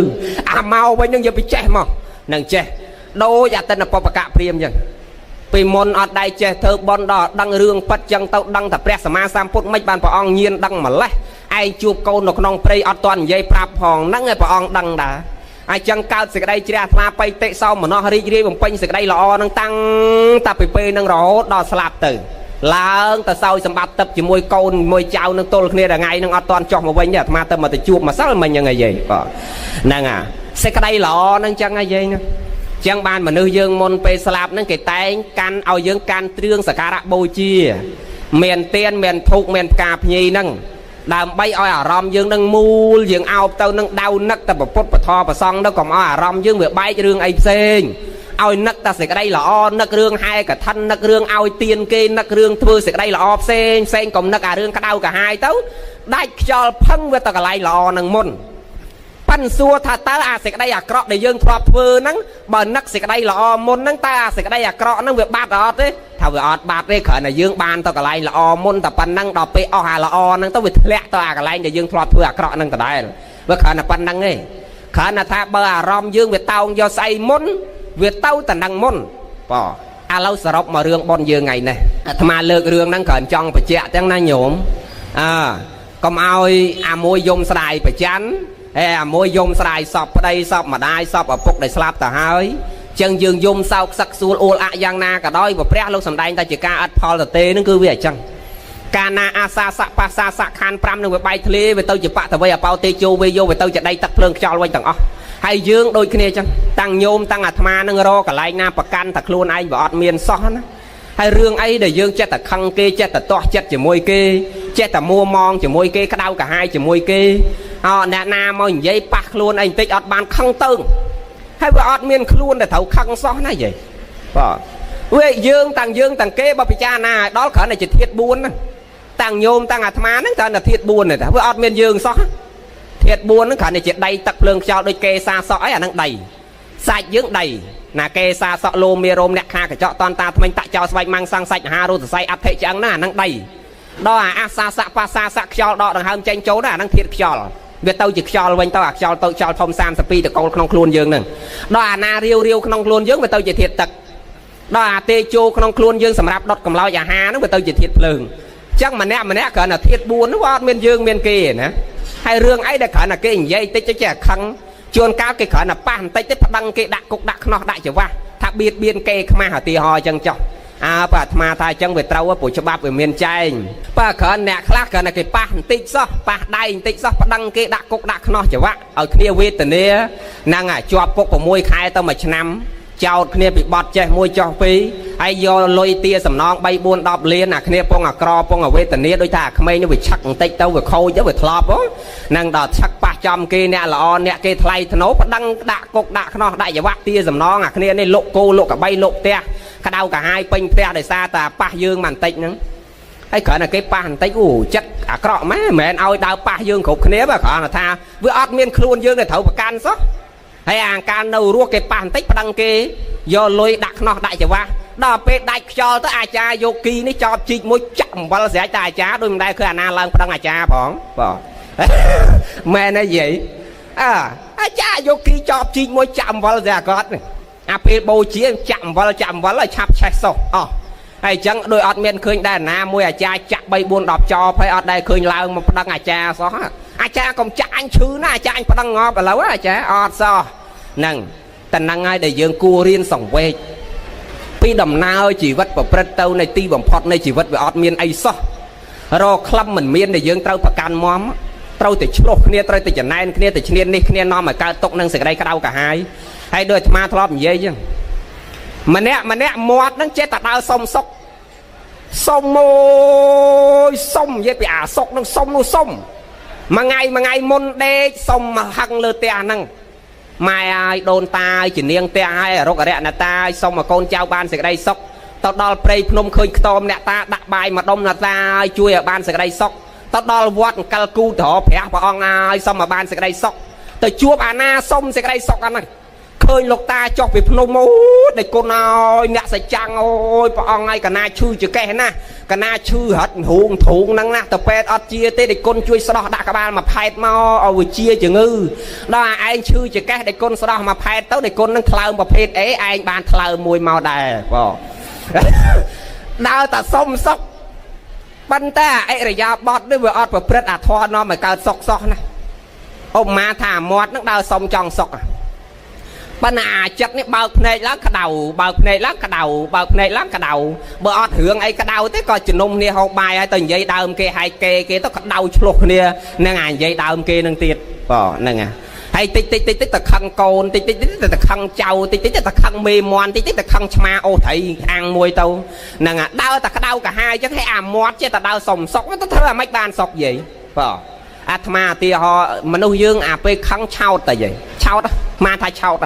អាមកវិញនឹងយកពីចេះមកនឹងចេះដូចអតិនបពកៈព្រាមចឹងពីមុនអត់ដែរចេះធ្វើបុណ្យដល់ដឹងរឿងពិតចឹងទៅដឹងតែព្រះសម្មាសម្ពុទ្ធមិនបានព្រះអង្គញៀនដឹងម្លេះឯងជួបកូននៅក្នុងព្រៃអត់ទាន់និយាយប្រាប់ផងហ្នឹងឯងព្រះអង្គដឹងដែរហើយចឹងកើតសេចក្តីជ្រះថ្លាបៃតិសោមនស្សរីករាយបំពេញសេចក្តីល្អនឹងតាំងតែពីពេលនឹងរហូតដល់ស្លាប់ទៅឡើងទៅសោយសម្បត្តិទឹកជាមួយកូនមួយចៅនឹងទល់គ្នាដល់ថ្ងៃនឹងអត់ទាន់ចុះមកវិញទេអាត្មាទៅមកទៅជួបម្សិលមិញហ្នឹងឯងយាយបាទហ្នឹងអាសេចក្តីល្អហ្នឹងចឹងឯងយាយណាចឹងបានមនុស្សយើងមុនពេលស្លាប់ហ្នឹងគេតែងកាន់ឲ្យយើងកាន់គ្រឿងសក្ការៈបូជាមានទៀនមានធូបមានផ្កាភ្ញីហ្នឹងដើម្បីឲ្យអារម្មណ៍យើងនឹងមូលយើងអោបទៅនឹងដៅនឹកតែពុទ្ធពធប្រសងទៅកុំឲ្យអារម្មណ៍យើងវាបែករឿងអីផ្សេងឲ្យនឹកតែសេចក្តីល្អនឹករឿងហែកឋិននឹករឿងឲ្យទៀនគេនឹករឿងធ្វើសេចក្តីល្អផ្សេងផ្សេងកុំនឹកអារឿងក្តៅកាហាយទៅដាច់ខ្យល់ផឹងវាទៅកន្លែងល្អនឹងមុនប៉ិនសួរថាតើអាសេចក្តីអាក្រក់ដែលយើងធ្លាប់ធ្វើហ្នឹងបើនឹកសេចក្តីល្អមុនហ្នឹងតើអាសេចក្តីអាក្រក់ហ្នឹងវាបាត់អត់ទេថាវាអត់បាត់ទេគ្រាន់តែយើងបានទៅកន្លែងល្អមុនតែប៉ុណ្ណឹងដល់ពេលអស់អាល្អហ្នឹងទៅវាធ្លាក់ទៅអាកន្លែងដែលយើងធ្លាប់ធ្វើអាក្រក់ហ្នឹងដដែលវាគ្រាន់តែប៉ុណ្ណឹងទេគ្រាន់តែថាបើអារម្មណ៍យើងវាតោងយកស្អីមុនវាទៅតែនឹងមុនបាទឥឡូវសរុបមករឿងប៉ុនយើងថ្ងៃនេះអាត្មាលើករឿងហ្នឹងគ្រាន់ចង់បញ្ជាក់ទាំងណាញោមអើកុំឲ្យអាមួយយំស្ដាយប្រច័នហេអាមួយយំស្ដាយសពប្តីសពម្ដាយសពឪពុកដែលស្លាប់ទៅហើយចឹងយើងយំសោកសឹកសួលអួលអាក់យ៉ាងណាក៏ដោយព្រោះព្រះលោកសំដែងតែជាការអត់ផលទៅទេនឹងគឺវាអញ្ចឹងកាលណាអាសាសៈបាសាសៈខាន5នឹងវាបែកធ្លាវាទៅជាបតវ័យអបោទេជោវេយោវាទៅជាដីទឹកភ្លើងខ្យល់វិញទាំងអស់ហើយយើងដូចគ្នាចឹងតាំងញោមតាំងអាត្មានឹងរកកន្លែងណាប្រកាន់តែខ្លួនឯងវាអត់មានសោះណាហើយរឿងអីដែលយើងចេះតែខឹងគេចេះតែទាស់ចិត្តជាមួយគេចេះតែមួម៉ងជាមួយគេក្តៅកាហាយជាមួយគេអអ្នកណាមកនិយាយប៉ះខ្លួនឯងបន្តិចអត់បានខឹងទៅហើយវាអត់មានខ្លួនដែលត្រូវខឹងសោះណាយាយបាទវាយើងតាំងយើងតាំងគេបើពិចារណាឲ្យដល់គ្រាន់តែជាធាតុ4ហ្នឹងតាំងញោមតាំងអាត្មាហ្នឹងគ្រាន់តែធាតុ4ទេតាវាអត់មានយើងសោះធាតុ4ហ្នឹងគ្រាន់តែជាដីទឹកភ្លើងខ្យល់ដូចគេសាសក់អីអាហ្នឹងដីសាច់យើងដីណាគេសាសក់លោមានរោមអ្នកខាកញ្ចក់តនតាថ្មិញតាក់ចោលស្បែកម៉ាំងសាំងសាច់អាហាររូសរសៃអដ្ឋិឆ្អឹងណាអាហ្នឹងដីដល់អាអាសាសៈបាសាសៈខ្យល់ដកដង្ហើមចេញចូលណាអាហ្នឹងធាតុខ្យល់វាទៅជាខ្យល់វិញទៅអាខ្យល់ទៅខ្យល់ធំ32តកូលក្នុងខ្លួនយើងហ្នឹងដល់អាណារាវរាវក្នុងខ្លួនយើងវាទៅជាធាតុទឹកដល់អាទេជោក្នុងខ្លួនយើងសម្រាប់ដុតកម្លោចអាហារហ្នឹងវាទៅជាធាតុភ្លើងអញ្ចឹងម្នាក់ម្នាក់គ្រាន់តែធាតុ4ហ្នឹងវាអត់មានយើងមានគេណាហើយរឿងអីដែលគ្រាន់តែគេនិយាយតិចចេះខឹង ជួនកាលគេគ្រាន់តែប៉ះបន្តិចទេប្តឹងគេដាក់គុកដាក់ខ្នោះដាក់ច្រវាស់ថាបៀតបៀនគេខ្មាស់ឧទាហរណ៍អញ្ចឹងចុះអើបើអាត្មាថាអញ្ចឹងវាត្រូវព្រោះច្បាប់វាមានចែងបើគ្រាន់អ្នកខ្លះគ្រាន់តែគេប៉ះបន្តិចសោះប៉ះដៃបន្តិចសោះប្តឹងគេដាក់គុកដាក់ខ្នោះច្រវាក់ឲ្យគ្នាវេទនាហ្នឹងអាជាប់គុក6ខែទៅ1ឆ្នាំចោតគ្នាពីបត់ចេះមួយចោះពីរហើយយកលុយទាសំណង3 4 10លានអាគ្នាពងអាក្រពងអាវេទនាដូចថាអាក្មេងនេះវាឆឹកបន្តិចទៅវាខូចទៅវាធ្លាប់ហ្នឹងដល់ឆឹកប៉ះចំគេអ្នកល្អអ្នកគេថ្លៃធ្នូប្តឹងដាក់គុកដាក់ខ្នោះដាក់ច្រវាក់ទាសំណងអាគ្នានេះលុកគោលុកកបីលុកផ្ទះក្តៅកាហាយពេញផ្ទះដោយសារតែប៉ះយើងបន្តិចហ្នឹងហើយគ្រាន់តែគេប៉ះបន្តិចអូចិត្តអាក្រក់ម៉ែមិនមែនឲ្យដើរប៉ះយើងគ្រប់គ្នាបើគ្រាន់តែថាវាអត់មានខ្លួនយើងដែលត្រូវប្រកាន់សោះហើយអាការនៅរស់គេប៉ះបន្តិចប្តឹងគេយកលុយដាក់ខ្នោះដាក់ច្រវាស់ដល់ពេលដាច់ខ្យល់ទៅអាចារ្យយកគីនេះចោបជីកមួយចាក់អំបិលស្រេចតែអាចារ្យដូចមិនដែលឃើញអាណាឡើងប្តឹងអាចារ្យផងបាទមែនទេយាយអើអាចារ្យយកគីចោបជីកមួយចាក់អំបិលស្រេចអាគាត់អាពេលបូជាចាក់អំបិលចាក់អំបិលឲ្យឆាប់ឆេះសោះអស់ហើយអញ្ចឹងដូចអត់មានឃើញដែរណាមួយអាចារ្យចាក់3 4 10ចោបហើយអត់ដែលឃើញឡើងមកប្តឹងអាចារ្យសោះអាចារ្យកុំចាក់អញឈឺណាអាចារ្យអញប្តឹងងាប់ឥឡូវអាចារ្យអត់សោះហ្នឹងតែហ្នឹងហើយដែលយើងគួររៀនសង្វេគពីដំណើរជីវិតប្រព្រឹត្តទៅនៃទីបំផុតនៃជីវិតវាអត់មានអីសោះរកក្លឹមមិនមានដែលយើងត្រូវប្រកាន់មមត្រូវតែឆ្លោះគ្នាត្រូវតែចំណែនគ្នាតែឈ្នាននេះគ្នានាំឲ្យកើតទុកនឹងសេចក្តីក្តៅកាហាយហើយដោយអាត្មាធ្លាប់និយាយចឹងម្នាក់ម្នាក់មាត់ហ្នឹងចេះតែដើរសុំសុកសុំមួយសុំនិយាយពីអាសុកនឹងសុំនោះសុំមួយថ្ងៃមួយថ្ងៃមុនដេកសុំមកហឹងលើផ្ទះហ្នឹងម៉ែឲ្យដូនតាឲ្យជានាងផ្ទះឲ្យអរុកអរិយណតាឲ្យសុំឲ្យកូនចៅបានសេចក្តីសុខទៅដល់ព្រៃភ្នំឃើញខ្ទមអ្នកតាដាក់បាយមួយដុំអ្នកតាឲ្យជួយឲ្យបានសេចក្តីសុខទៅដល់វត្តអង្កលគូត្រព្រះព្រះអង្គឲ្យសុំឲ្យបានសេចក្តីសុខទៅជួបអាណាសុំសេចក្តីសុខអាហ្នឹងឃើញលោកតាចុះពីភ្នំអូដេចគុណឲ្យអ្នកសច្ចាំងអូយព្រះអង្គឲ្យកណាឈឺចកេះណាកណាឈឺរត់រូងទ្រូងហ្នឹងណាទៅពេទ្យអត់ជាទេដេចគុណជួយស្ដោះដាក់ក្បាលមួយផែតមកឲ្យវាជាជំងឺដល់ឯងឈឺចកេះដេចគុណស្ដោះមួយផែតទៅដេចគុណនឹងថ្លើមប្រភេទអេឯងបានថ្លើមមួយមកដែរបងដើរតែសុំសុកប៉ុន្តែអិរិយាបថនេះវាអត់ប្រព្រឹត្តអាធម៌នាំឲ្យកើតសុកសោះណាអ៊ំម៉ាថាមាត់នឹងដើរសុំចង់សុកប៉ុន្តែអាចិត្តនេះបើកភ្នែកឡើងក្តៅបើកភ្នែកឡើងក្តៅបើកភ្នែកឡើងក្តៅបើអត់រឿងអីក្តៅទេក៏ជំនុំគ្នាហូបបាយហើយទៅនិយាយដើមគេហើយគេគេទៅក្តៅឆ្លោះគ្នានឹងអានិយាយដើមគេនឹងទៀតបាទហ្នឹងហើយតិចតិចតិចតិចទៅខឹងកូនតិចតិចតិចទៅខឹងចៅតិចតិចទៅខឹងមេមន់តិចតិចទៅខឹងឆ្មាអូសត្រីអាំងមួយទៅហ្នឹងដើរតែក្តៅកាហាយអញ្ចឹងហើយអាមាត់ចេះតែដើរសុំសុកទៅធ្វើអាម៉េចបានសុកយាយបាទអាត្មាឧទាហរណ៍មនុស្សយើងអាពេលខឹងឆោតតែយាយឆោតមកថាឆោត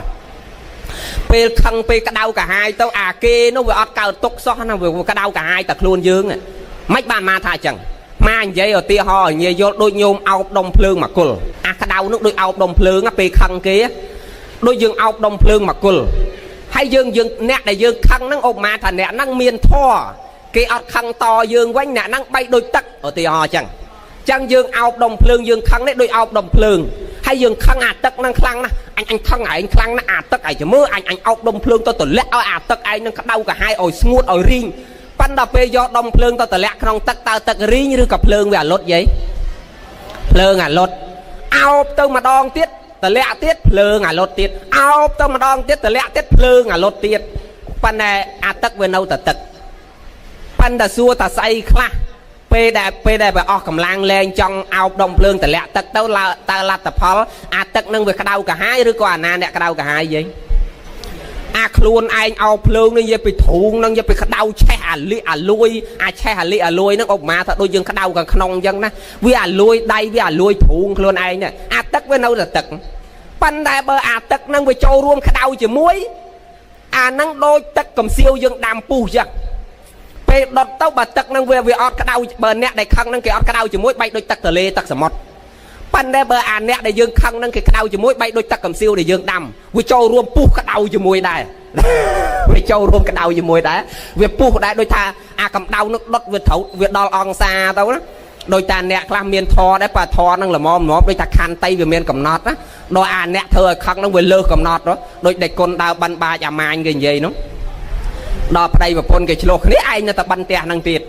ពេលខឹងពេលក្តៅកាហាយទៅអាគេនោះវាអត់កើតទុកសោះណាវាក្តៅកាហាយតែខ្លួនយើងមិនបានមកថាអញ្ចឹងមកនិយាយឧទាហរណ៍ឲ្យងាយយល់ដូចញោមអោបដុំភ្លើងមកគល់អាក្តៅនោះដូចអោបដុំភ្លើងពេលខឹងគេដូចយើងអោបដុំភ្លើងមកគល់ហើយយើងអ្នកដែលយើងខឹងហ្នឹងឧបមាថាអ្នកហ្នឹងមានធម៌គេអត់ខឹងតយើងវិញអ្នកហ្នឹងបីដូចទឹកឧទាហរណ៍អញ្ចឹងចឹងយើងអោបដុំភ្លើងយើងខឹងនេះដូចអោបដុំភ្លើងហើយយើងខឹងអាទឹកហ្នឹងខ្លាំងណាស់អញខឹងឯងខ្លាំងណាស់អាទឹកឯងចាំមើលអញអោបដុំភ្លើងទៅទម្លាក់ឲ្យអាទឹកឯងនឹងក្តៅកាហាយឲ្យស្ងួតឲ្យរីងប៉ុន្តែពេលយកដុំភ្លើងទៅទម្លាក់ក្នុងទឹកតើទឹករីងឬក៏ភ្លើងវាអាលុតយាយភ្លើងអាលុតអោបទៅម្ដងទៀតទម្លាក់ទៀតភ្លើងអាលុតទៀតអោបទៅម្ដងទៀតទម្លាក់ទៀតភ្លើងអាលុតទៀតប៉ុន្តែអាទឹកវានៅតែទឹកប៉ុន្តែសួរតាស្អីខ្លះពេលដែលវាអស់កម្លាំងលែងចង់អោបដុំភ្លើងទម្លាក់ទឹកទៅតើលទ្ធផលអាទឹកនឹងវាក្តៅកាហាយឬក៏អាណាអ្នកក្តៅកាហាយយាយអាខ្លួនឯងអោបភ្លើងនេះនិយាយពីទ្រូងនឹងនិយាយពីក្តៅឆេះអាលិអាលួយអាឆេះអាលិអាលួយនឹងឧបមាថាដូចយើងក្តៅខាងក្នុងអញ្ចឹងណាវាអាលួយដៃវាអាលួយទ្រូងខ្លួនឯងនេះអាទឹកវានៅតែទឹកប៉ុន្តែបើអាទឹកនឹងវាចូលរួមក្តៅជាមួយអានឹងដូចទឹកកំសៀវយើងដាំពុះចឹងពេលដុតទៅបើទឹកនឹងវាអត់ក្តៅបើអ្នកដែលខឹងនឹងគេអត់ក្តៅជាមួយបែកដូចទឹកទលេទឹកសមុទ្រប៉ុន្តែបើអាអ្នកដែលយើងខឹងនឹងគេក្តៅជាមួយបែកដូចទឹកកំសៀវដែលយើងដាំវាចូលរួមពុះក្តៅជាមួយដែរវាចូលរួមក្តៅជាមួយដែរវាពុះដែរដូចថាអាកម្ដៅនឹងដុតវាត្រូវវាដល់អង្សាទៅណាដោយតាអ្នកខ្លះមានធរដែរបើធរនឹងល្មមល្មមដូចថាខន្តីវាមានកំណត់ណាដល់អាអ្នកធ្វើឲ្យខឹងនឹងវាលើសកំណត់ដូចដេចគុណដើរបិណ្ឌបាចអាម៉ាញគេនិយាយនោះដល់ប្តីប្រពន្ធគេឆ្លោះគ្នាឯងនៅតែបិណ្ឌផ្ទះនឹងទៀត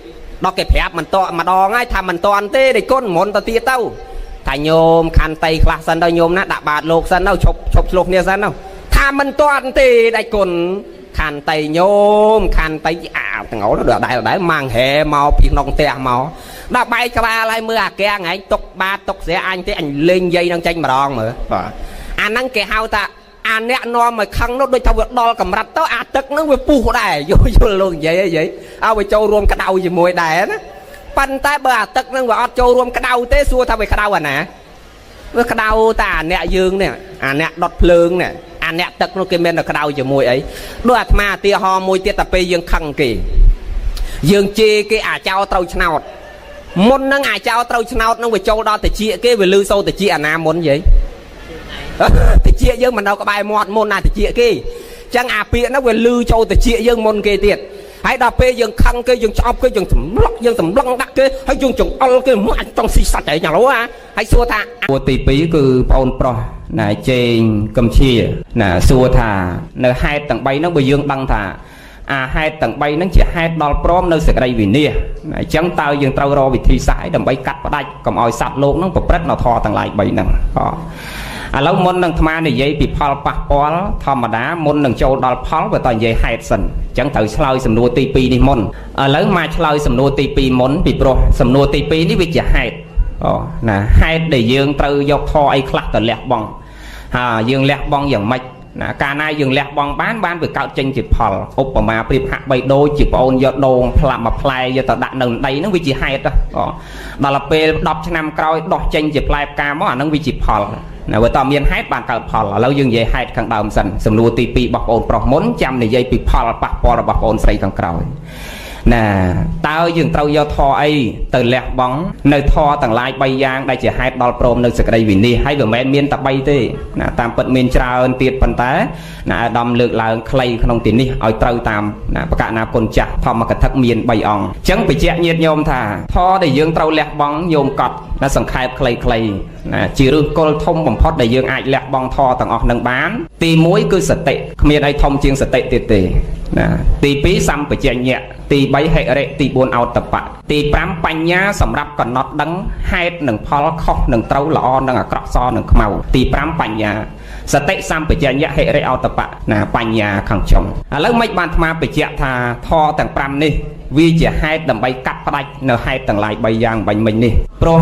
ដល់គេប្រាប់មិនតម្ដងហើយថាមិនតន់ទេដេចគុណមុនទៅទៀតទៅ ថាញោមខន្តីខ្លះសិនទៅញោមណាដាក់បាតលោកសិនទៅឈប់ឈប់ឆ្លោះគ្នាសិនទៅថាមិនទាន់ទេដាច់គុណខន្តីញោមខន្តីអាទាំងអូនដល់ដែរម៉ាំងហែមកពីក្នុងផ្ទះមកដល់បែកក្បាលហើយមើលអាកាំងឯងទុកបាតទុកស្រាអញទេអញលេងយាយនឹងចេញម្ដងមើលបាទអាហ្នឹងគេហៅថាអាអ្នកនាំឲ្យខឹងនោះដូចថាវាដល់កម្រិតទៅអាទឹកហ្នឹងវាពុះដែរយល់យល់លោកនិយាយអីនិយាយឲ្យវាចូលរួមក្តៅជាមួយដែរណាប៉ុន្តែបើអាទឹកហ្នឹងវាអត់ចូលរួមក្តៅទេសួរថាវាក្តៅអាណាវាក្តៅតែអាអ្នកយើងនេះអាអ្នកដុតភ្លើងនេះអាអ្នកទឹកនោះគេមានតែក្តៅជាមួយអីដូចអាត្មាឧទាហរណ៍មួយទៀតតែពេលយើងខឹងគេយើងជេរគេអាចោត្រូវឆ្នោតមុននឹងអាចោត្រូវឆ្នោតនឹងវាចូលដល់តិចគេវាលឺសូតិចអាណាមុនយាយតិចយើងមិននៅក្បែរមាត់មុនណាតិចគេចឹងអាពាកហ្នឹងវាលឺចូលតិចយើងមុនគេទៀតហើយដល់ពេលយើងខឹងគេយើងឆ្អប់គេយើងសម្លុកយើងសម្លឹងដាក់គេហើយយើងចង្អុលគេមកអញចង់ស៊ីសាច់ឯងញ៉ាំអាហើយសួរថាទី2គឺប្អូនប្រុសណាជេងកំជាណាសួរថានៅហេតុទាំង3ហ្នឹងបើយើងដឹងថាអាហេតុទាំង3ហ្នឹងជាហេតុដល់ព្រមនៅសេចក្តីវិនាសអញ្ចឹងតើយើងត្រូវរកវិធីសាស្ត្រដើម្បីកាត់ផ្ដាច់កុំឲ្យសត្វលោកហ្នឹងប្រព្រឹត្តនៅធម៌ទាំងឡាយ3ហ្នឹងឥឡូវមុននឹងអាត្មានិយាយពីផលប៉ះពាល់ធម្មតាមុននឹងចូលដល់ផលវាតនិយាយហេតុសិនអញ្ចឹងត្រូវឆ្លើយសំណួរទី2នេះមុនឥឡូវមកឆ្លើយសំណួរទី2មុនពីព្រោះសំណួរទី2នេះវាជាហេតុណាហេតុដែលយើងត្រូវយកធម៌អីខ្លះទៅលះបង់ហើយយើងលះបង់យ៉ាងម៉េចណាកាលណាយើងលះបង់បានវាកើតចេញជាផលឧបមាប្រៀបហាក់បីដូចជាប្អូនយកដូងផ្លាប់មួយផ្លែយកទៅដាក់នៅដីហ្នឹងវាជាហេតុដល់ពេល10ឆ្នាំក្រោយដោះចេញជាផ្លែផ្កាមកអាហ្នឹងវាជាផលណាបើតើមានហេតុបានកើតផលឥឡូវយើងនិយាយហេតុខាងដើមសិនសំណួរទី2របស់ប្អូនប្រុសមុនចាំនិយាយពីផលប៉ះពាល់របស់ប្អូនស្រីខាងក្រោយណាតើយើងត្រូវយកធម៌អីទៅលះបង់នៅធម៌ទាំងឡាយ3យ៉ាងដែលជាហេតុដល់ព្រមនៅសេចក្តីវិនិច្ឆ័យហើយមិនមែនមានតែ3ទេណាតាមពិតមានច្រើនទៀតប៉ុន្តែណាអាដាមលើកឡើងខ្លីក្នុងទីនេះឲ្យត្រូវតាមណាបកណាគុណចាស់ធម្មកថាមាន3អង្គអញ្ចឹងបញ្ជាក់ញាតិញោមថាធម៌ដែលយើងត្រូវលះបង់ញោមកត់ណាសង្ខេបខ្លីៗណាជាឫសគល់ធំបំផុតដែលយើងអាចលះបង់ធម៌ទាំងអស់នឹងបានទី1គឺសតិគ្មានអីធំជាងសតិទៀតទេណាទី2សម្បជញ្ញៈទី3ហិរិទី4អោតបៈទី5បញ្ញាសម្រាប់កំណត់ដឹងហេតុនិងផលខុសនិងត្រូវល្អនិងអាក្រក់សនិងខ្មៅទី5បញ្ញាសតិសម្បជញ្ញៈហិរិអោតបៈណាបញ្ញាខាងចុងឥឡូវមិនបានអាត្មាបញ្ជាក់ថាធម៌ទាំង5នេះវាជាហេតុដើម្បីកាត់ផ្ដាច់នៅហេតុទាំងឡាយ3យ៉ាងបាញ់មិញនេះព្រោះ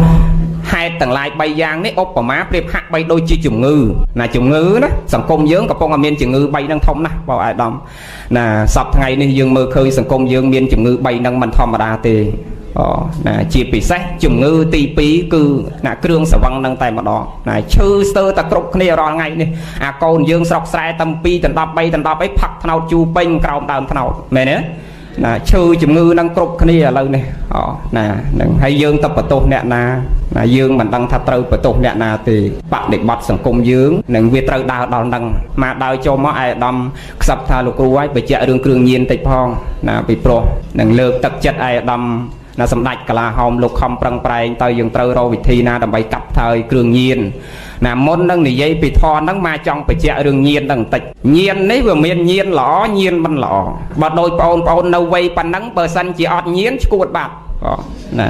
ហេតុទាំងឡាយ3យ៉ាងនេះឧបមាប្រៀបហាក់បីដូចជាជំងឺណាជំងឺណាសង្គមយើងកំពុងតែមានជំងឺ3ហ្នឹងធំណាស់បងអាដាមណាសប្តាហ៍ថ្ងៃនេះយើងមើលឃើញសង្គមយើងមានជំងឺ3ហ្នឹងមិនធម្មតាទេណាជាពិសេសជំងឺទី2គឺណាគ្រឿងសង្វឹងហ្នឹងតែម្ដងណាឈឺស្ទើរតែគ្រប់គ្នារាល់ថ្ងៃនេះអាកូនយើងស្រុកស្រែតាំង2ដល់13ដល់10អីផឹកថ្នោតជូរពេញក្រោមដើមថ្នោតមែនទេណាឈឺជំងឺនឹងគ្រប់គ្នាឥឡូវនេះណានឹងហើយយើងទៅបន្ទោសអ្នកណាណាយើងមិនដឹងថាត្រូវបន្ទោសអ្នកណាទេបដិបត្តិសង្គមយើងនឹងវាត្រូវដើរដល់នឹងមកដើរចូលមកឯអាដាមខ្សឹបថាលោកគ្រូឲ្យបញ្ជាក់រឿងគ្រឿងញៀនតិចផងណាពីព្រោះនឹងលើកទឹកចិត្តឯអាដាមណាសម្ដេចកលាហោមលោកខំប្រឹងប្រែងតើយើងត្រូវរកវិធីណាដើម្បីកាត់ថយគ្រឿងញៀនណាមុននឹងនិយាយពីធម៌ហ្នឹងមកចង់បញ្ជាក់រឿងញៀនហ្នឹងបន្តិចញៀននេះវាមានញៀនល្អញៀនមិនល្អបើដូចបងប្អូននៅវ័យប៉ុណ្ណឹងបើសិនជាអត់ញៀនឈួតបាត់ណា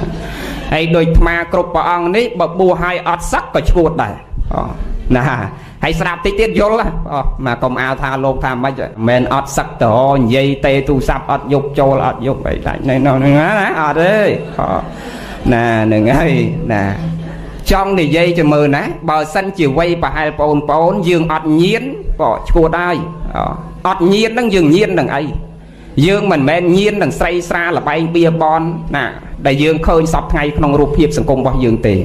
ហើយដូចអាត្មាគ្រប់ព្រះអង្គនេះបើបួសឲ្យអត់សឹកក៏ឈួតដែរណាហើយស្រាប់តិចទៀតយល់មកកុំអាលថាលោកថាម៉េចមិនអត់សឹកទៅនិយាយទេទូរស័ព្ទអត់យប់ចូលអត់យប់អីដាច់នេះណាអត់ទេណាហ្នឹងហើយណាចង់និយាយជាមើលណាបើសិនជាវ័យប្រហែលបងប្អូនយើងអត់ញៀនក៏ឈួតហើយអត់ញៀនហ្នឹងយើងញៀននឹងអីយើងមិនមែនញៀននឹងស្រីស្រាលបែងបៀបនណាដែលយើងឃើញសពថ្ងៃក្នុងរូបភាពសង្គមរបស់យើងទេ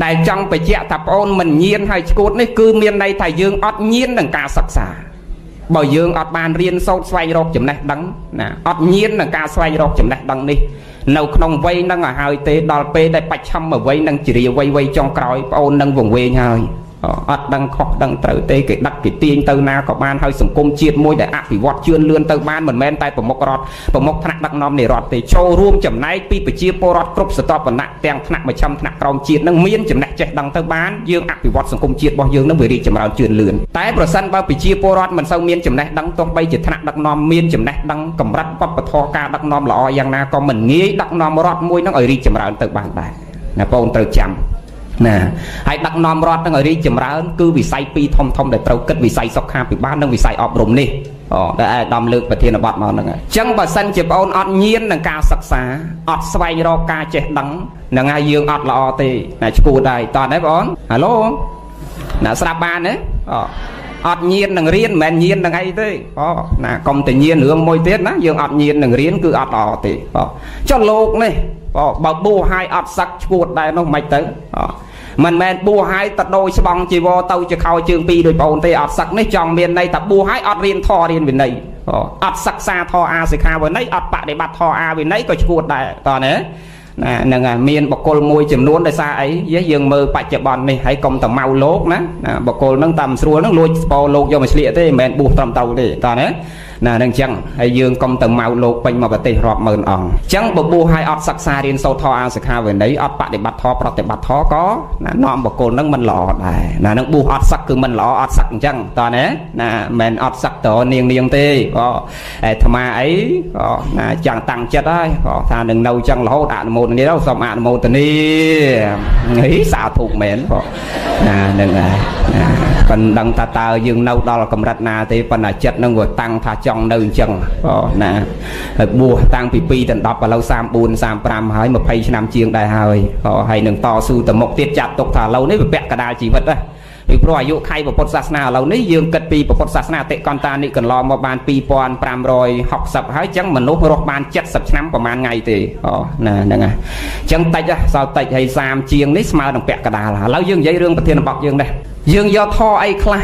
ដែលចង់បញ្ជាក់ថាប្អូនមិនញៀនហើយឈួតនេះគឺមានន័យថាយើងអត់ញៀននឹងការសិក្សាបើយើងអត់បានរៀនសូត្រស្វែងរកចំណេះដឹងណាអត់ញៀននឹងការស្វែងរកចំណេះដឹងនេះនៅក្នុងវ័យហ្នឹងឲ្យហើយទេដល់ពេលដែលបច្ឆមវ័យនឹងជារាវ័យវ័យចុងក្រោយប្អូននឹងវង្វេងហើយអត់ដឹងខុសដឹងត្រូវទេគេដឹកគេទាញទៅណាក៏បានហើយសង្គមជាតិមួយដែលអភិវឌ្ឍជឿនលឿនទៅបានមិនមែនតែប្រមុខរដ្ឋប្រមុខថ្នាក់ដឹកនាំនៃរដ្ឋទេចូលរួមចំណែកពីប្រជាពលរដ្ឋគ្រប់ស្រទាប់វណ្ណៈទាំងថ្នាក់មជ្ឈិមថ្នាក់ក្រោមជាតិនឹងមានចំណេះចេះដឹងទៅបានយើងអភិវឌ្ឍសង្គមជាតិរបស់យើងនឹងវារីកចម្រើនជឿនលឿនតែប្រសិនបើប្រជាពលរដ្ឋមិនសូវមានចំណេះដឹងទោះបីជាថ្នាក់ដឹកនាំមានចំណេះដឹងកម្រិតវប្បធម៌ការដឹកនាំល្អយ៉ាងណាក៏មិនងាយដឹកនាំរដ្ឋមួយនឹងឲ្យរីកចម្រើនទៅបានដែរណាបងត្រូវចាំ ណាហើយដឹកនាំរដ្ឋនឹងឲ្យរីកចម្រើនគឺវិស័យពីរធំធំដែលត្រូវគិតវិស័យសុខាភិបាលនិងវិស័យអប់រំនេះអូដែលអាដាមលើកប្រធានបទមកហ្នឹងអញ្ចឹងបើសិនជាបងអូនអត់ញៀននឹងការសិក្សាអត់ស្វែងរកការចេះដឹងហ្នឹងហើយយើងអត់ល្អទេណាឈួតហើយតោះទេបងអូនហៅឡូណាស្រាប់បានទេអូអត់ញៀននឹងរៀនមិនមែនញៀននឹងអីទេអូណាកុំតែញៀនរឿងមួយទៀតណាយើងអត់ញៀននឹងរៀនគឺអត់ល្អទេអូចុះលោកនេះអូបើបួសហើយអត់សឹកឈួតដែរនោះមិនទៅអូមិនមែនបួសហើយទៅដូចស្បង់ជីវរទៅជាខោជើងពីរដូចបងអូនទេអត់សឹកនេះចង់មានន័យថាបួសហើយអត់រៀនធម៌រៀនវិន័យអត់សិក្សាធម៌អាសិក្ខាវិន័យអត់បដិបត្តិធម៌អាវិន័យក៏ឈួតដែរតោះណាណាហ្នឹងហើយមានបកគលមួយចំនួនដោយសារអីយើងមើលបច្ចុប្បន្ននេះហើយកុំតែម៉ៅលោកណាណាបកគលហ្នឹងតាមស្រួលហ្នឹងលួចស្ពោលោកយកមកឆ្លៀកទេមិនមែនបួសត្រឹមត្រូវទេតោះណាណានឹងអញ្ចឹងហើយយើងកុំទៅម៉ៅលោកពេញមកប្រទេសរាប់ម៉ឺនអង្គអញ្ចឹងបើបួសហើយអត់សិក្សារៀនសូត្រធម៌អាសិក្ខាវិន័យអត់បដិបត្តិធម៌ប្រតិបត្តិធម៌ក៏ណានាំបកគលហ្នឹងមិនល្អដែរណានឹងបួសអត់សឹកគឺមិនល្អអត់សឹកអញ្ចឹងតោះណាណាមិនអត់សឹកតនាងនាងទេក៏អាត្មាអីក៏ណាចាំងតាំងចិត្តហើយក៏ថានឹងនៅអញ្ចឹងរហូតអនុមោទនាទៅសូមអនុមោទនាហីសាធុមែនក៏ណានឹងហើយណាប៉ុន្តែដឹងថាតើយើងនៅដល់កម្រិតណាទេប៉ុន្តែចិត្តនឹងវាតាំងថាចង់នៅអញ្ចឹងអូណាហើយបួសតាំងពី2ដល់10ឥឡូវ34 35ហើយ20ឆ្នាំជាងដែរហើយអូហើយនឹងតស៊ូទៅមុខទៀតចាត់ទុកថាឥឡូវនេះវាពាក់កណ្ដាលជីវិតណាពីព្រោះអាយុខៃពុទ្ធសាសនាឥឡូវនេះយើងគិតពីពុទ្ធសាសនាអតិកន្តានេះកន្លងមកបាន2560ហើយអញ្ចឹងមនុស្សរស់បាន70ឆ្នាំប្រហែលថ្ងៃទេអូណាហ្នឹងហើយអញ្ចឹងតិចសល់តិចហើយ30ជាងនេះស្មើនឹងពាក់កណ្ដាលឥឡូវយើងនិយាយរឿងប្រធានបទយើងដែរយើងយកធរអីខ្លះ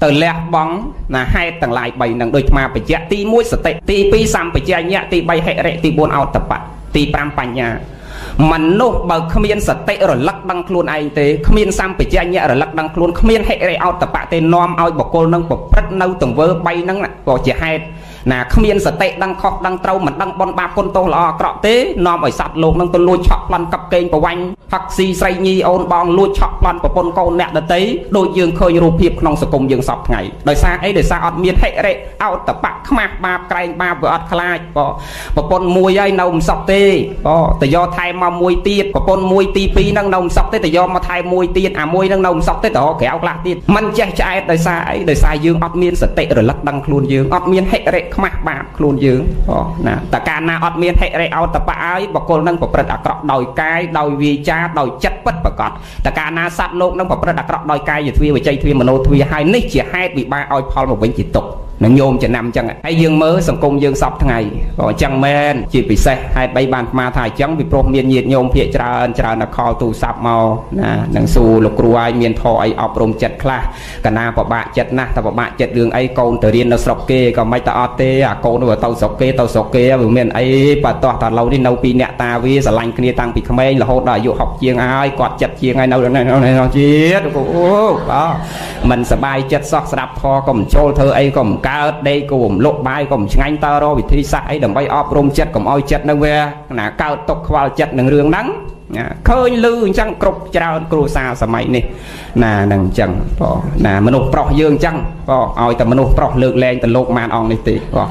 ទៅលះបង់ណាហេតុទាំងឡាយ3នឹងដូចអាត្មាបញ្ជាក់ទី1សតិទី2សម្បជញ្ញៈទី3ហិរិទី4អោតបៈទី5បញ្ញាមនុស្សបើគ្មានសតិរលឹកដឹងខ្លួនឯងទេគ្មានសម្បជញ្ញៈរលឹកដឹងខ្លួនគ្មានហិរិអោតបៈទេនាំឲ្យបុគ្គលនឹងប្រព្រឹត្តនៅទង្វើ3ហ្នឹងក៏ជាហេតុណាគ្មានសតិដឹងខុសដឹងត្រូវមិនដឹងបុណ្យបាបគុណទោសល្អអាក្រក់ទេនាំឲ្យសត្វលោកនឹងទៅលួចឆក់ប្លន់កັບកេងប្រវាញ់ផឹកស៊ីស្រីញីអូនបងលួចឆក់ប្លន់ប្រពន្ធកូនអ្នកដតីដូចយើងឃើញរូបភាពក្នុងសង្គមយើងសពថ្ងៃដោយសារអីដោយសារអត់មានហិរិអោតបៈខ្មាស់បាបក្រែងបាបវាអត់ខ្លាចបើប្រពន្ធមួយហើយនៅមិនសក់ទេបើទៅយកថែមមកមួយទៀតប្រពន្ធមួយទី2ហ្នឹងនៅមិនសក់ទេទៅយកមកថែមមួយទៀតអាមួយហ្នឹងនៅមិនសក់ទេទៅរកក្រៅខ្លះទៀតមិនចេះឆ្អែតដោយសារអីដោយសារយើងអត់មានសតិរលឹកដឹងខ្លួនយើងអត់មានហិរិខ្មាស់បាបខ្លួនយើងអូណាតើកាលណាអត់មានហិរិអោតបៈហើយបុគ្គលនឹងប្រព្រឹត្តអាក្រក់ដោយកាយដោយវាចាដោយចិត្តពិតប្រាកដតើកាលណាសត្វលោកនឹងប្រព្រឹត្តអាក្រក់ដោយកាយទ្វាវិជ័យទ្វាមโนទ្វាហើយនេះជាហេតុវិបាកឲ្យផលមកវិញជាទុក្ខនឹងញោមចំណាំអញ្ចឹងហើយយើងមើលសង្គមយើងសពថ្ងៃក៏អញ្ចឹងមែនជាពិសេសហេតុបីបានអាត្មាថាអញ្ចឹងពីព្រោះមានញាតិញោមភាកច្រើនច្រើនតែខលទូរស័ព្ទមកណានឹងសួរលោកគ្រូឲ្យមានធម៌អីអប់រំចិត្តខ្លះកណាពិបាកចិត្តណាស់តែពិបាកចិត្តរឿងអីកូនទៅរៀននៅស្រុកគេក៏មិនតែអត់ទេអាកូនវាទៅស្រុកគេទៅស្រុកគេវាមានអីបើតោះតែឥឡូវនេះនៅពីអ្នកតាវាស្រឡាញ់គ្នាតាំងពីក្មេងរហូតដល់អាយុ60ជាងហើយគាត់ចិត្តជាងហើយនៅជាតិអូបាទមិនសบายចិត្តសោះស្ដាប់ធម៌ក៏មិនចូលធ្វើអីក៏មិនកើតដេកក៏មិនលក់បាយក៏មិនឆ្ងាញ់តើរកវិធីសាស្ត្រអីដើម្បីអប់រំចិត្តកុំឲ្យចិត្តនឹងវាណាកើតទុកខ្វល់ចិត្តនឹងរឿងហ្នឹងណាឃើញលឺអញ្ចឹងគ្រប់ច្រើនគ្រួសារសម័យនេះណានឹងអញ្ចឹងបងណាមនុស្សប្រុសយើងអញ្ចឹងបងឲ្យតែមនុស្សប្រុសលើកលែងទៅលោកម៉ានអង្គនេះទេបង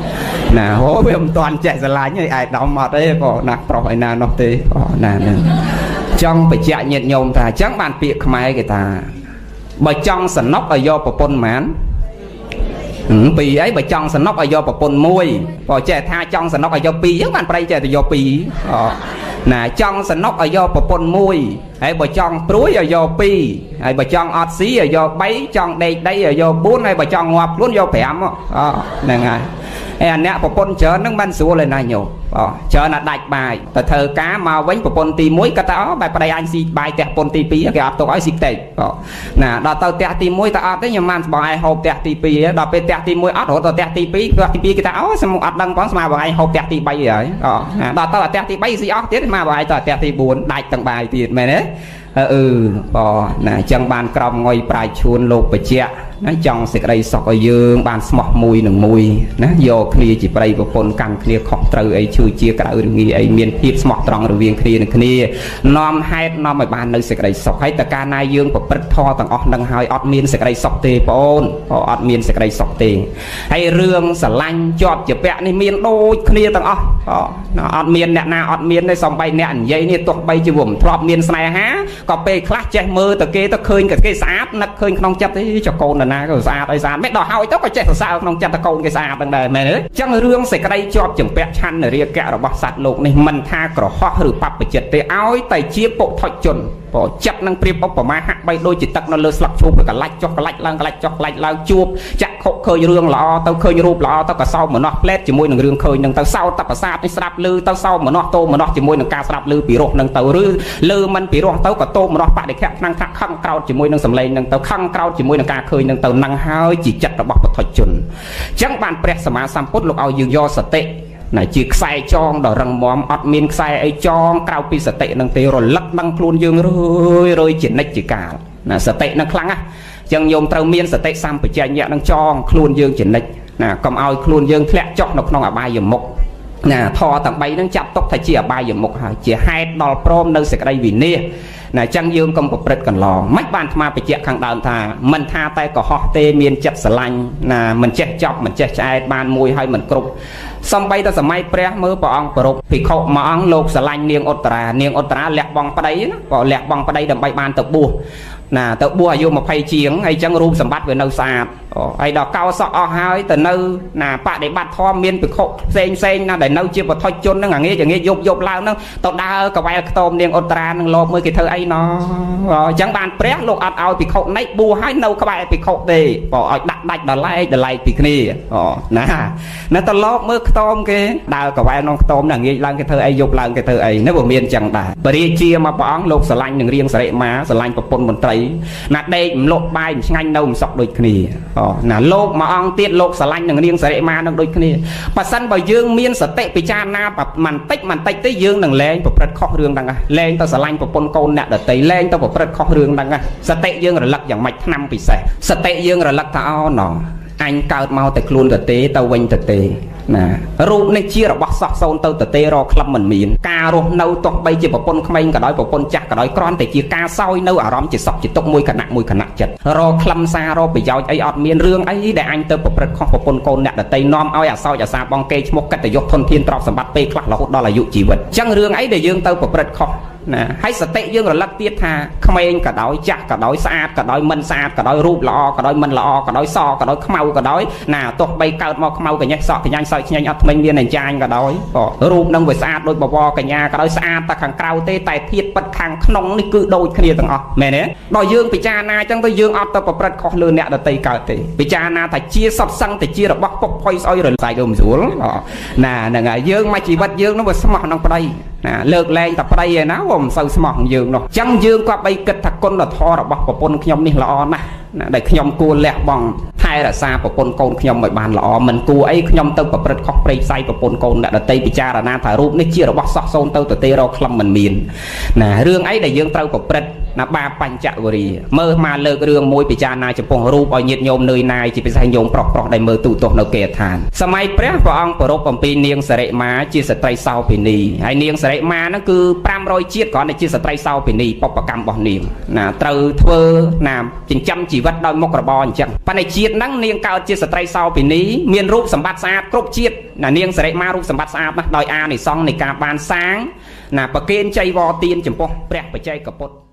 ណាអូវាមិនតាន់ចេះស្រឡាញ់ឯអាយដំអត់ទេបងណាប្រុសឯណានោះទេបងណានឹងចង់បញ្ជាក់ញាតិញោមថាអញ្ចឹងបានពាក្យខ្មែរគេថាបើចង់សនុកឲ្យយកប្រពន្ធម៉ានពីរអីបើចង់សនុកឲ្យយកប្រពន្ធមួយបើចេះថាចង់សនុកឲ្យយកពីរអញ្ចឹងបានប្រៃចេះតែយកពីរអូណាចង់សនុកឲ្យយកប្រពន្ធមួយហើយបើចង់ព្រួយឲ្យយកពីរហើយបើចង់អត់ស៊ីឲ្យយក3ចង់ដេកដីឲ្យយក4ហើយបើចង់ងាប់ខ្លួនយក5អូហ្នឹងហើយហើយអាអ្នកប្រពន្ធច្រើនហ្នឹងមិនស្រួលឯណាញោមអូច្រើនណាដាច់បាយទៅធ្វើការមកវិញប្រពន្ធទី1គាត់ថាអូបែបប្តីអញស៊ីបាយផ្ទះប្រពន្ធទី2គេអត់ទុកឲ្យស៊ីតិចអូណាដល់ទៅផ្ទះទី1ទៅអត់ទេខ្ញុំបានបងឯងហូបផ្ទះទី2ដល់ពេលផ្ទះទី1អត់រត់ទៅផ្ទះទី2ផ្ទះទី2គេថាអូខ្ញុំអត់ដឹងផងស្មើបងឯងហូបផ្ទះទី3ហើយអូដល់ទៅផ្ទះទី3ស៊ីអស់ទៀតស្មើបងឯងទៅផ្ទះទី4ដាច់ទាំងបាយទៀតមែនទេអឺបងណាអញ្ចឹងបានក្រមងុយប្រាជ្ញឈួនលោកបច្ចៈ ណាចង់សេចក្តីសុខឲ្យយើងបានស្មោះមួយនឹងមួយណាយកគ្នាជាប្តីប្រពន្ធកាន់គ្នាខុសត្រូវអីឈឺជាក្រៅរងាអីមានភាពស្មោះត្រង់រវាងគ្នានឹងគ្នានាំហេតុនាំឲ្យបាននៅសេចក្តីសុខហើយតើកាលណាយើងប្រព្រឹត្តធម៌ទាំងអស់នឹងហើយអត់មានសេចក្តីសុខទេបងអូនអត់មានសេចក្តីសុខទេហើយរឿងស្រឡាញ់ជាប់ជាពាក់នេះមានដូចគ្នាទាំងអស់អត់មានអ្នកណាអត់មានទេសំបីអ្នកនិយាយនេះទោះបីជាវាមិនធ្លាប់មានស្នេហាក៏ពេលខ្លះចេះមើលទៅគេទៅឃើញគេស្អាតនឹកឃើញក្នុងចិត្តទេចកូននរណាក៏ស្អាតអីស្អាតមិនដល់ហើយទៅក៏ចេះសរសើរក្នុងចិត្តតកូនគេស្អាតហ្នឹងដែរមែនទេចឹងរឿងសេចក្តីជាប់ចម្ពាក់ឆន្ទរាគៈរបស់សត្វលោកនេះមិនថាក្រហោះឬបព្វជិតទេឲ្យតែជាពុថុជនព្រោះចិត្តនឹងប្រៀបឧបមាហាក់បីដូចជាទឹកនៅលើស្លឹកឈូកវាកលាច់ចុះកលាច់ឡើងកលាច់ចុះកលាច់ឡើងជួបចាក់ខុកឃើញរឿងល្អទៅឃើញរូបល្អទៅក៏សោមនស្សផ្លែតជាមួយនឹងរឿងឃើញនឹងទៅសោតប្រសាទនេះស្ដាប់ឮទៅសោមនស្សតោមនស្សជាមួយនឹងការស្ដាប់ឮពីរោះនឹងទៅឬឮមិនពីរោះទៅក៏តោមនស្សបដិខៈឆ្នាំងថាខឹងក្រោតជាមួយនឹងសម្លេងនឹងទៅខឹងក្រោតជាមួយនឹងការឃើញនឹងទៅនឹងហើយជាចិត្តរបស់ពុទ្ធជនអញ្ចឹងបានព្រះសម្មាសម្ពុទ្ធលោកឲ្យយើងយកសតិណាជាខ្សែចងដ៏រឹងមាំអត់មានខ្សែអីចងក្រៅពីសតិនឹងទេរលឹកដឹងខ្លួនយើងរឿយរឿយជានិច្ចជាកាលណាសតិនឹងខ្លាំងណាស់ចឹងញោមត្រូវមានសតិសម្បជញ្ញៈនឹងចងខ្លួនយើងជានិច្ចណាកុំឲ្យខ្លួនយើងធ្លាក់ចុះនៅក្នុងអបាយមុខណាធម៌ទាំង3ហ្នឹងចាប់ទុកថាជាអបាយមុខហើយជាហេតុដល់ព្រមនៅសេចក្តីវិនាសណាចឹងយើងកុំប្រព្រឹត្តកន្លងមិនបានអាត្មាបញ្ជាក់ខាងដើមថាមិនថាតែកុហកទេមានចិត្តស្រឡាញ់ណាមិនចេះចប់មិនចេះឆ្អែតបានមួយហើយមិនគ្រប់សំបីតែសម័យព្រះមើលព្រះអង្គប្រពភិក្ខុមួយអង្គលោកស្រឡាញ់នាងឧត្តរានាងឧត្តរាលះបង់ប្តីណាក៏លះបង់ប្តីដើម្បីបានទៅបួសណាទៅបួសអាយុ20ជាងហើយចឹងរូបសម្បត្តិវានៅស្អាតហើយដល់កោសក់អស់ហើយទៅនៅណាបដិបត្តិធម៌មានភិក្ខុផ្សេងផ្សេងណាដែលនៅជាបឋិជនហ្នឹងអាងាចងាយយប់យប់ឡើងហ្នឹងទៅដើរកវែលខ្ទមនាងឧត្តរានឹងលោបមើលគេធ្វើអីណោះអញ្ចឹងបានព្រះលោកអត់ឲ្យភិក្ខុនេះបួសហើយនៅក្បែរភិក្ខុទេបើឲ្យដាក់ដាច់ដល់ឡែកដល់ឡែកពីគ្នាអូណានៅទៅលោបមើលខ្ទមគេដើរកវែលក្នុងខ្ទមហ្នឹងងាយឡើងគេធ្វើអីយប់ឡើងគេធ្វើអីនេះវាមានអញ្ចឹងដែរបរិជាមកព្រះអង្គលោកស្រឡាញ់នឹងរៀងសរិមាស្រឡាញ់ប្រពន្ធមន្ត្រីណាដេកមលក់បាយឆ្ងាញ់នៅមិនសក់ដូចគ្នាអូណាលោកមួយអង្គទៀតលោកស្រឡាញ់នឹងនាងសរិមានឹងដូចគ្នាប៉ះសិនបើយើងមានសតិពិចារណាបន្តិចបន្តិចទេយើងនឹងលែងប្រព្រឹត្តខុសរឿងហ្នឹងលែងទៅស្រឡាញ់ប្រពន្ធកូនអ្នកដតីលែងទៅប្រព្រឹត្តខុសរឿងហ្នឹងសតិយើងរលឹកយ៉ាងម៉េចឆ្នាំពិសេសសតិយើងរលឹកថាអូណអញកើតមកតែខ្លួនទៅទេទៅវិញទៅទេណារូបនេះជារបស់សោះសូន្យទៅទៅទេរកក្លឹមមិនមានការរស់នៅទោះបីជាប្រពន្ធក្មេងក៏ដោយប្រពន្ធចាស់ក៏ដោយគ្រាន់តែជាការសោយនៅអារម្មណ៍ជាសុខជាទុក្ខមួយគណៈមួយគណៈចិត្តរកក្លឹមសាររកប្រយោជន៍អីអត់មានរឿងអីដែលអញទៅប្រព្រឹត្តខុសប្រពន្ធកូនអ្នកដតីនាំឲ្យអាសោចអាសាបងគេឈ្មោះកិត្តិយសធនធានទ្រព្យសម្បត្តិពេលខ្លះរហូតដល់អាយុជីវិតអញ្ចឹងរឿងអីដែលយើងទៅប្រព្រឹត្តខុសណាហើយសតិយើងរលឹកទៀតថាក្មេងក៏ដោយចាស់ក៏ដោយស្អាតក៏ដោយមិនស្អាតក៏ដោយរូបល្អក៏ដោយមិនល្អក៏ដោយសក៏ដោយខ្មៅក៏ដោយណាទោះបីកើតមកខ្មៅកញ្ញេះសក់កញ្ញាញ់សោយឆ្ញាញ់អត់ថ្មិញមានអញ្ចាញក៏ដោយរូបនឹងវាស្អាតដូចបវរកញ្ញាក៏ដោយស្អាតតែខាងក្រៅទេតែធាតុពិតខាងក្នុងនេះគឺដូចគ្នាទាំងអស់មែនទេដល់យើងពិចារណាអញ្ចឹងទៅយើងអត់ទៅប្រព្រឹត្តខុសលើអ្នកដទៃកើតទេពិចារណាថាជាសត្វសឹងតែជារបស់ពុកផុយស្អុយរសាយដូចមិនស្រួលណាហ្នឹងហើយយើងមកជីវិតយើងនោះវាស្មោះនឹងប្តីណាលើកលែងតែប្តីឯណាវាមិនសូវស្មោះនឹងយើងនោះអញ្ចឹងយើងក៏បីគិតថាគុណធម៌របស់ប្រពន្ធខ្ញុំនេះល្អណាស់ណាដែលខ្ញុំគួរលះបង់ថែរក្សាប្រពន្ធកូនខ្ញុំឲ្យបានល្អមិនគួរអីខ្ញុំទៅប្រព្រឹត្តខុសព្រៃផ្សៃប្រពន្ធកូនអ្នកដតីពិចារណាថារូបនេះជារបស់សោះសូន្យទៅទេរកក្លឹមមិនមានណារឿងអីដែលយើងត្រូវប្រព្រឹត្តណាបាបញ្ចវរីមើលមកលើករឿងមួយពិចារណាចំពោះរូបឲ្យញាតិញោមនឿយណាយជាពិសេសញោមប្រុសប្រុសដែលមើលទូទស្សន៍នៅគេឋានសម័យព្រះព្រះអង្គប្រពអំពីនាងសរិមាជាស្ត្រីសោភិនីហើយនាងសរិមាហ្នឹងគឺ500ជាតិគ្រាន់តែជាស្ត្រីសោភិនីបុព្វកម្មរបស់នាងណាត្រូវធ្វើណាចិញ្ចឹមជីវិតដោយមុខរបរអញ្ចឹងប៉ុន្តែជាតិហ្នឹងនាងកើតជាស្ត្រីសោភិនីមានរូបសម្បត្តិស្អាតគ្រប់ជាតិណានាងសរិមារូបសម្បត្តិស្អាតណាស់ដោយអានិសង្សនៃការបានសាងណាប្រគេនចៃវរទានចំពោះព្រះបច្ចេកពុទ្ធ។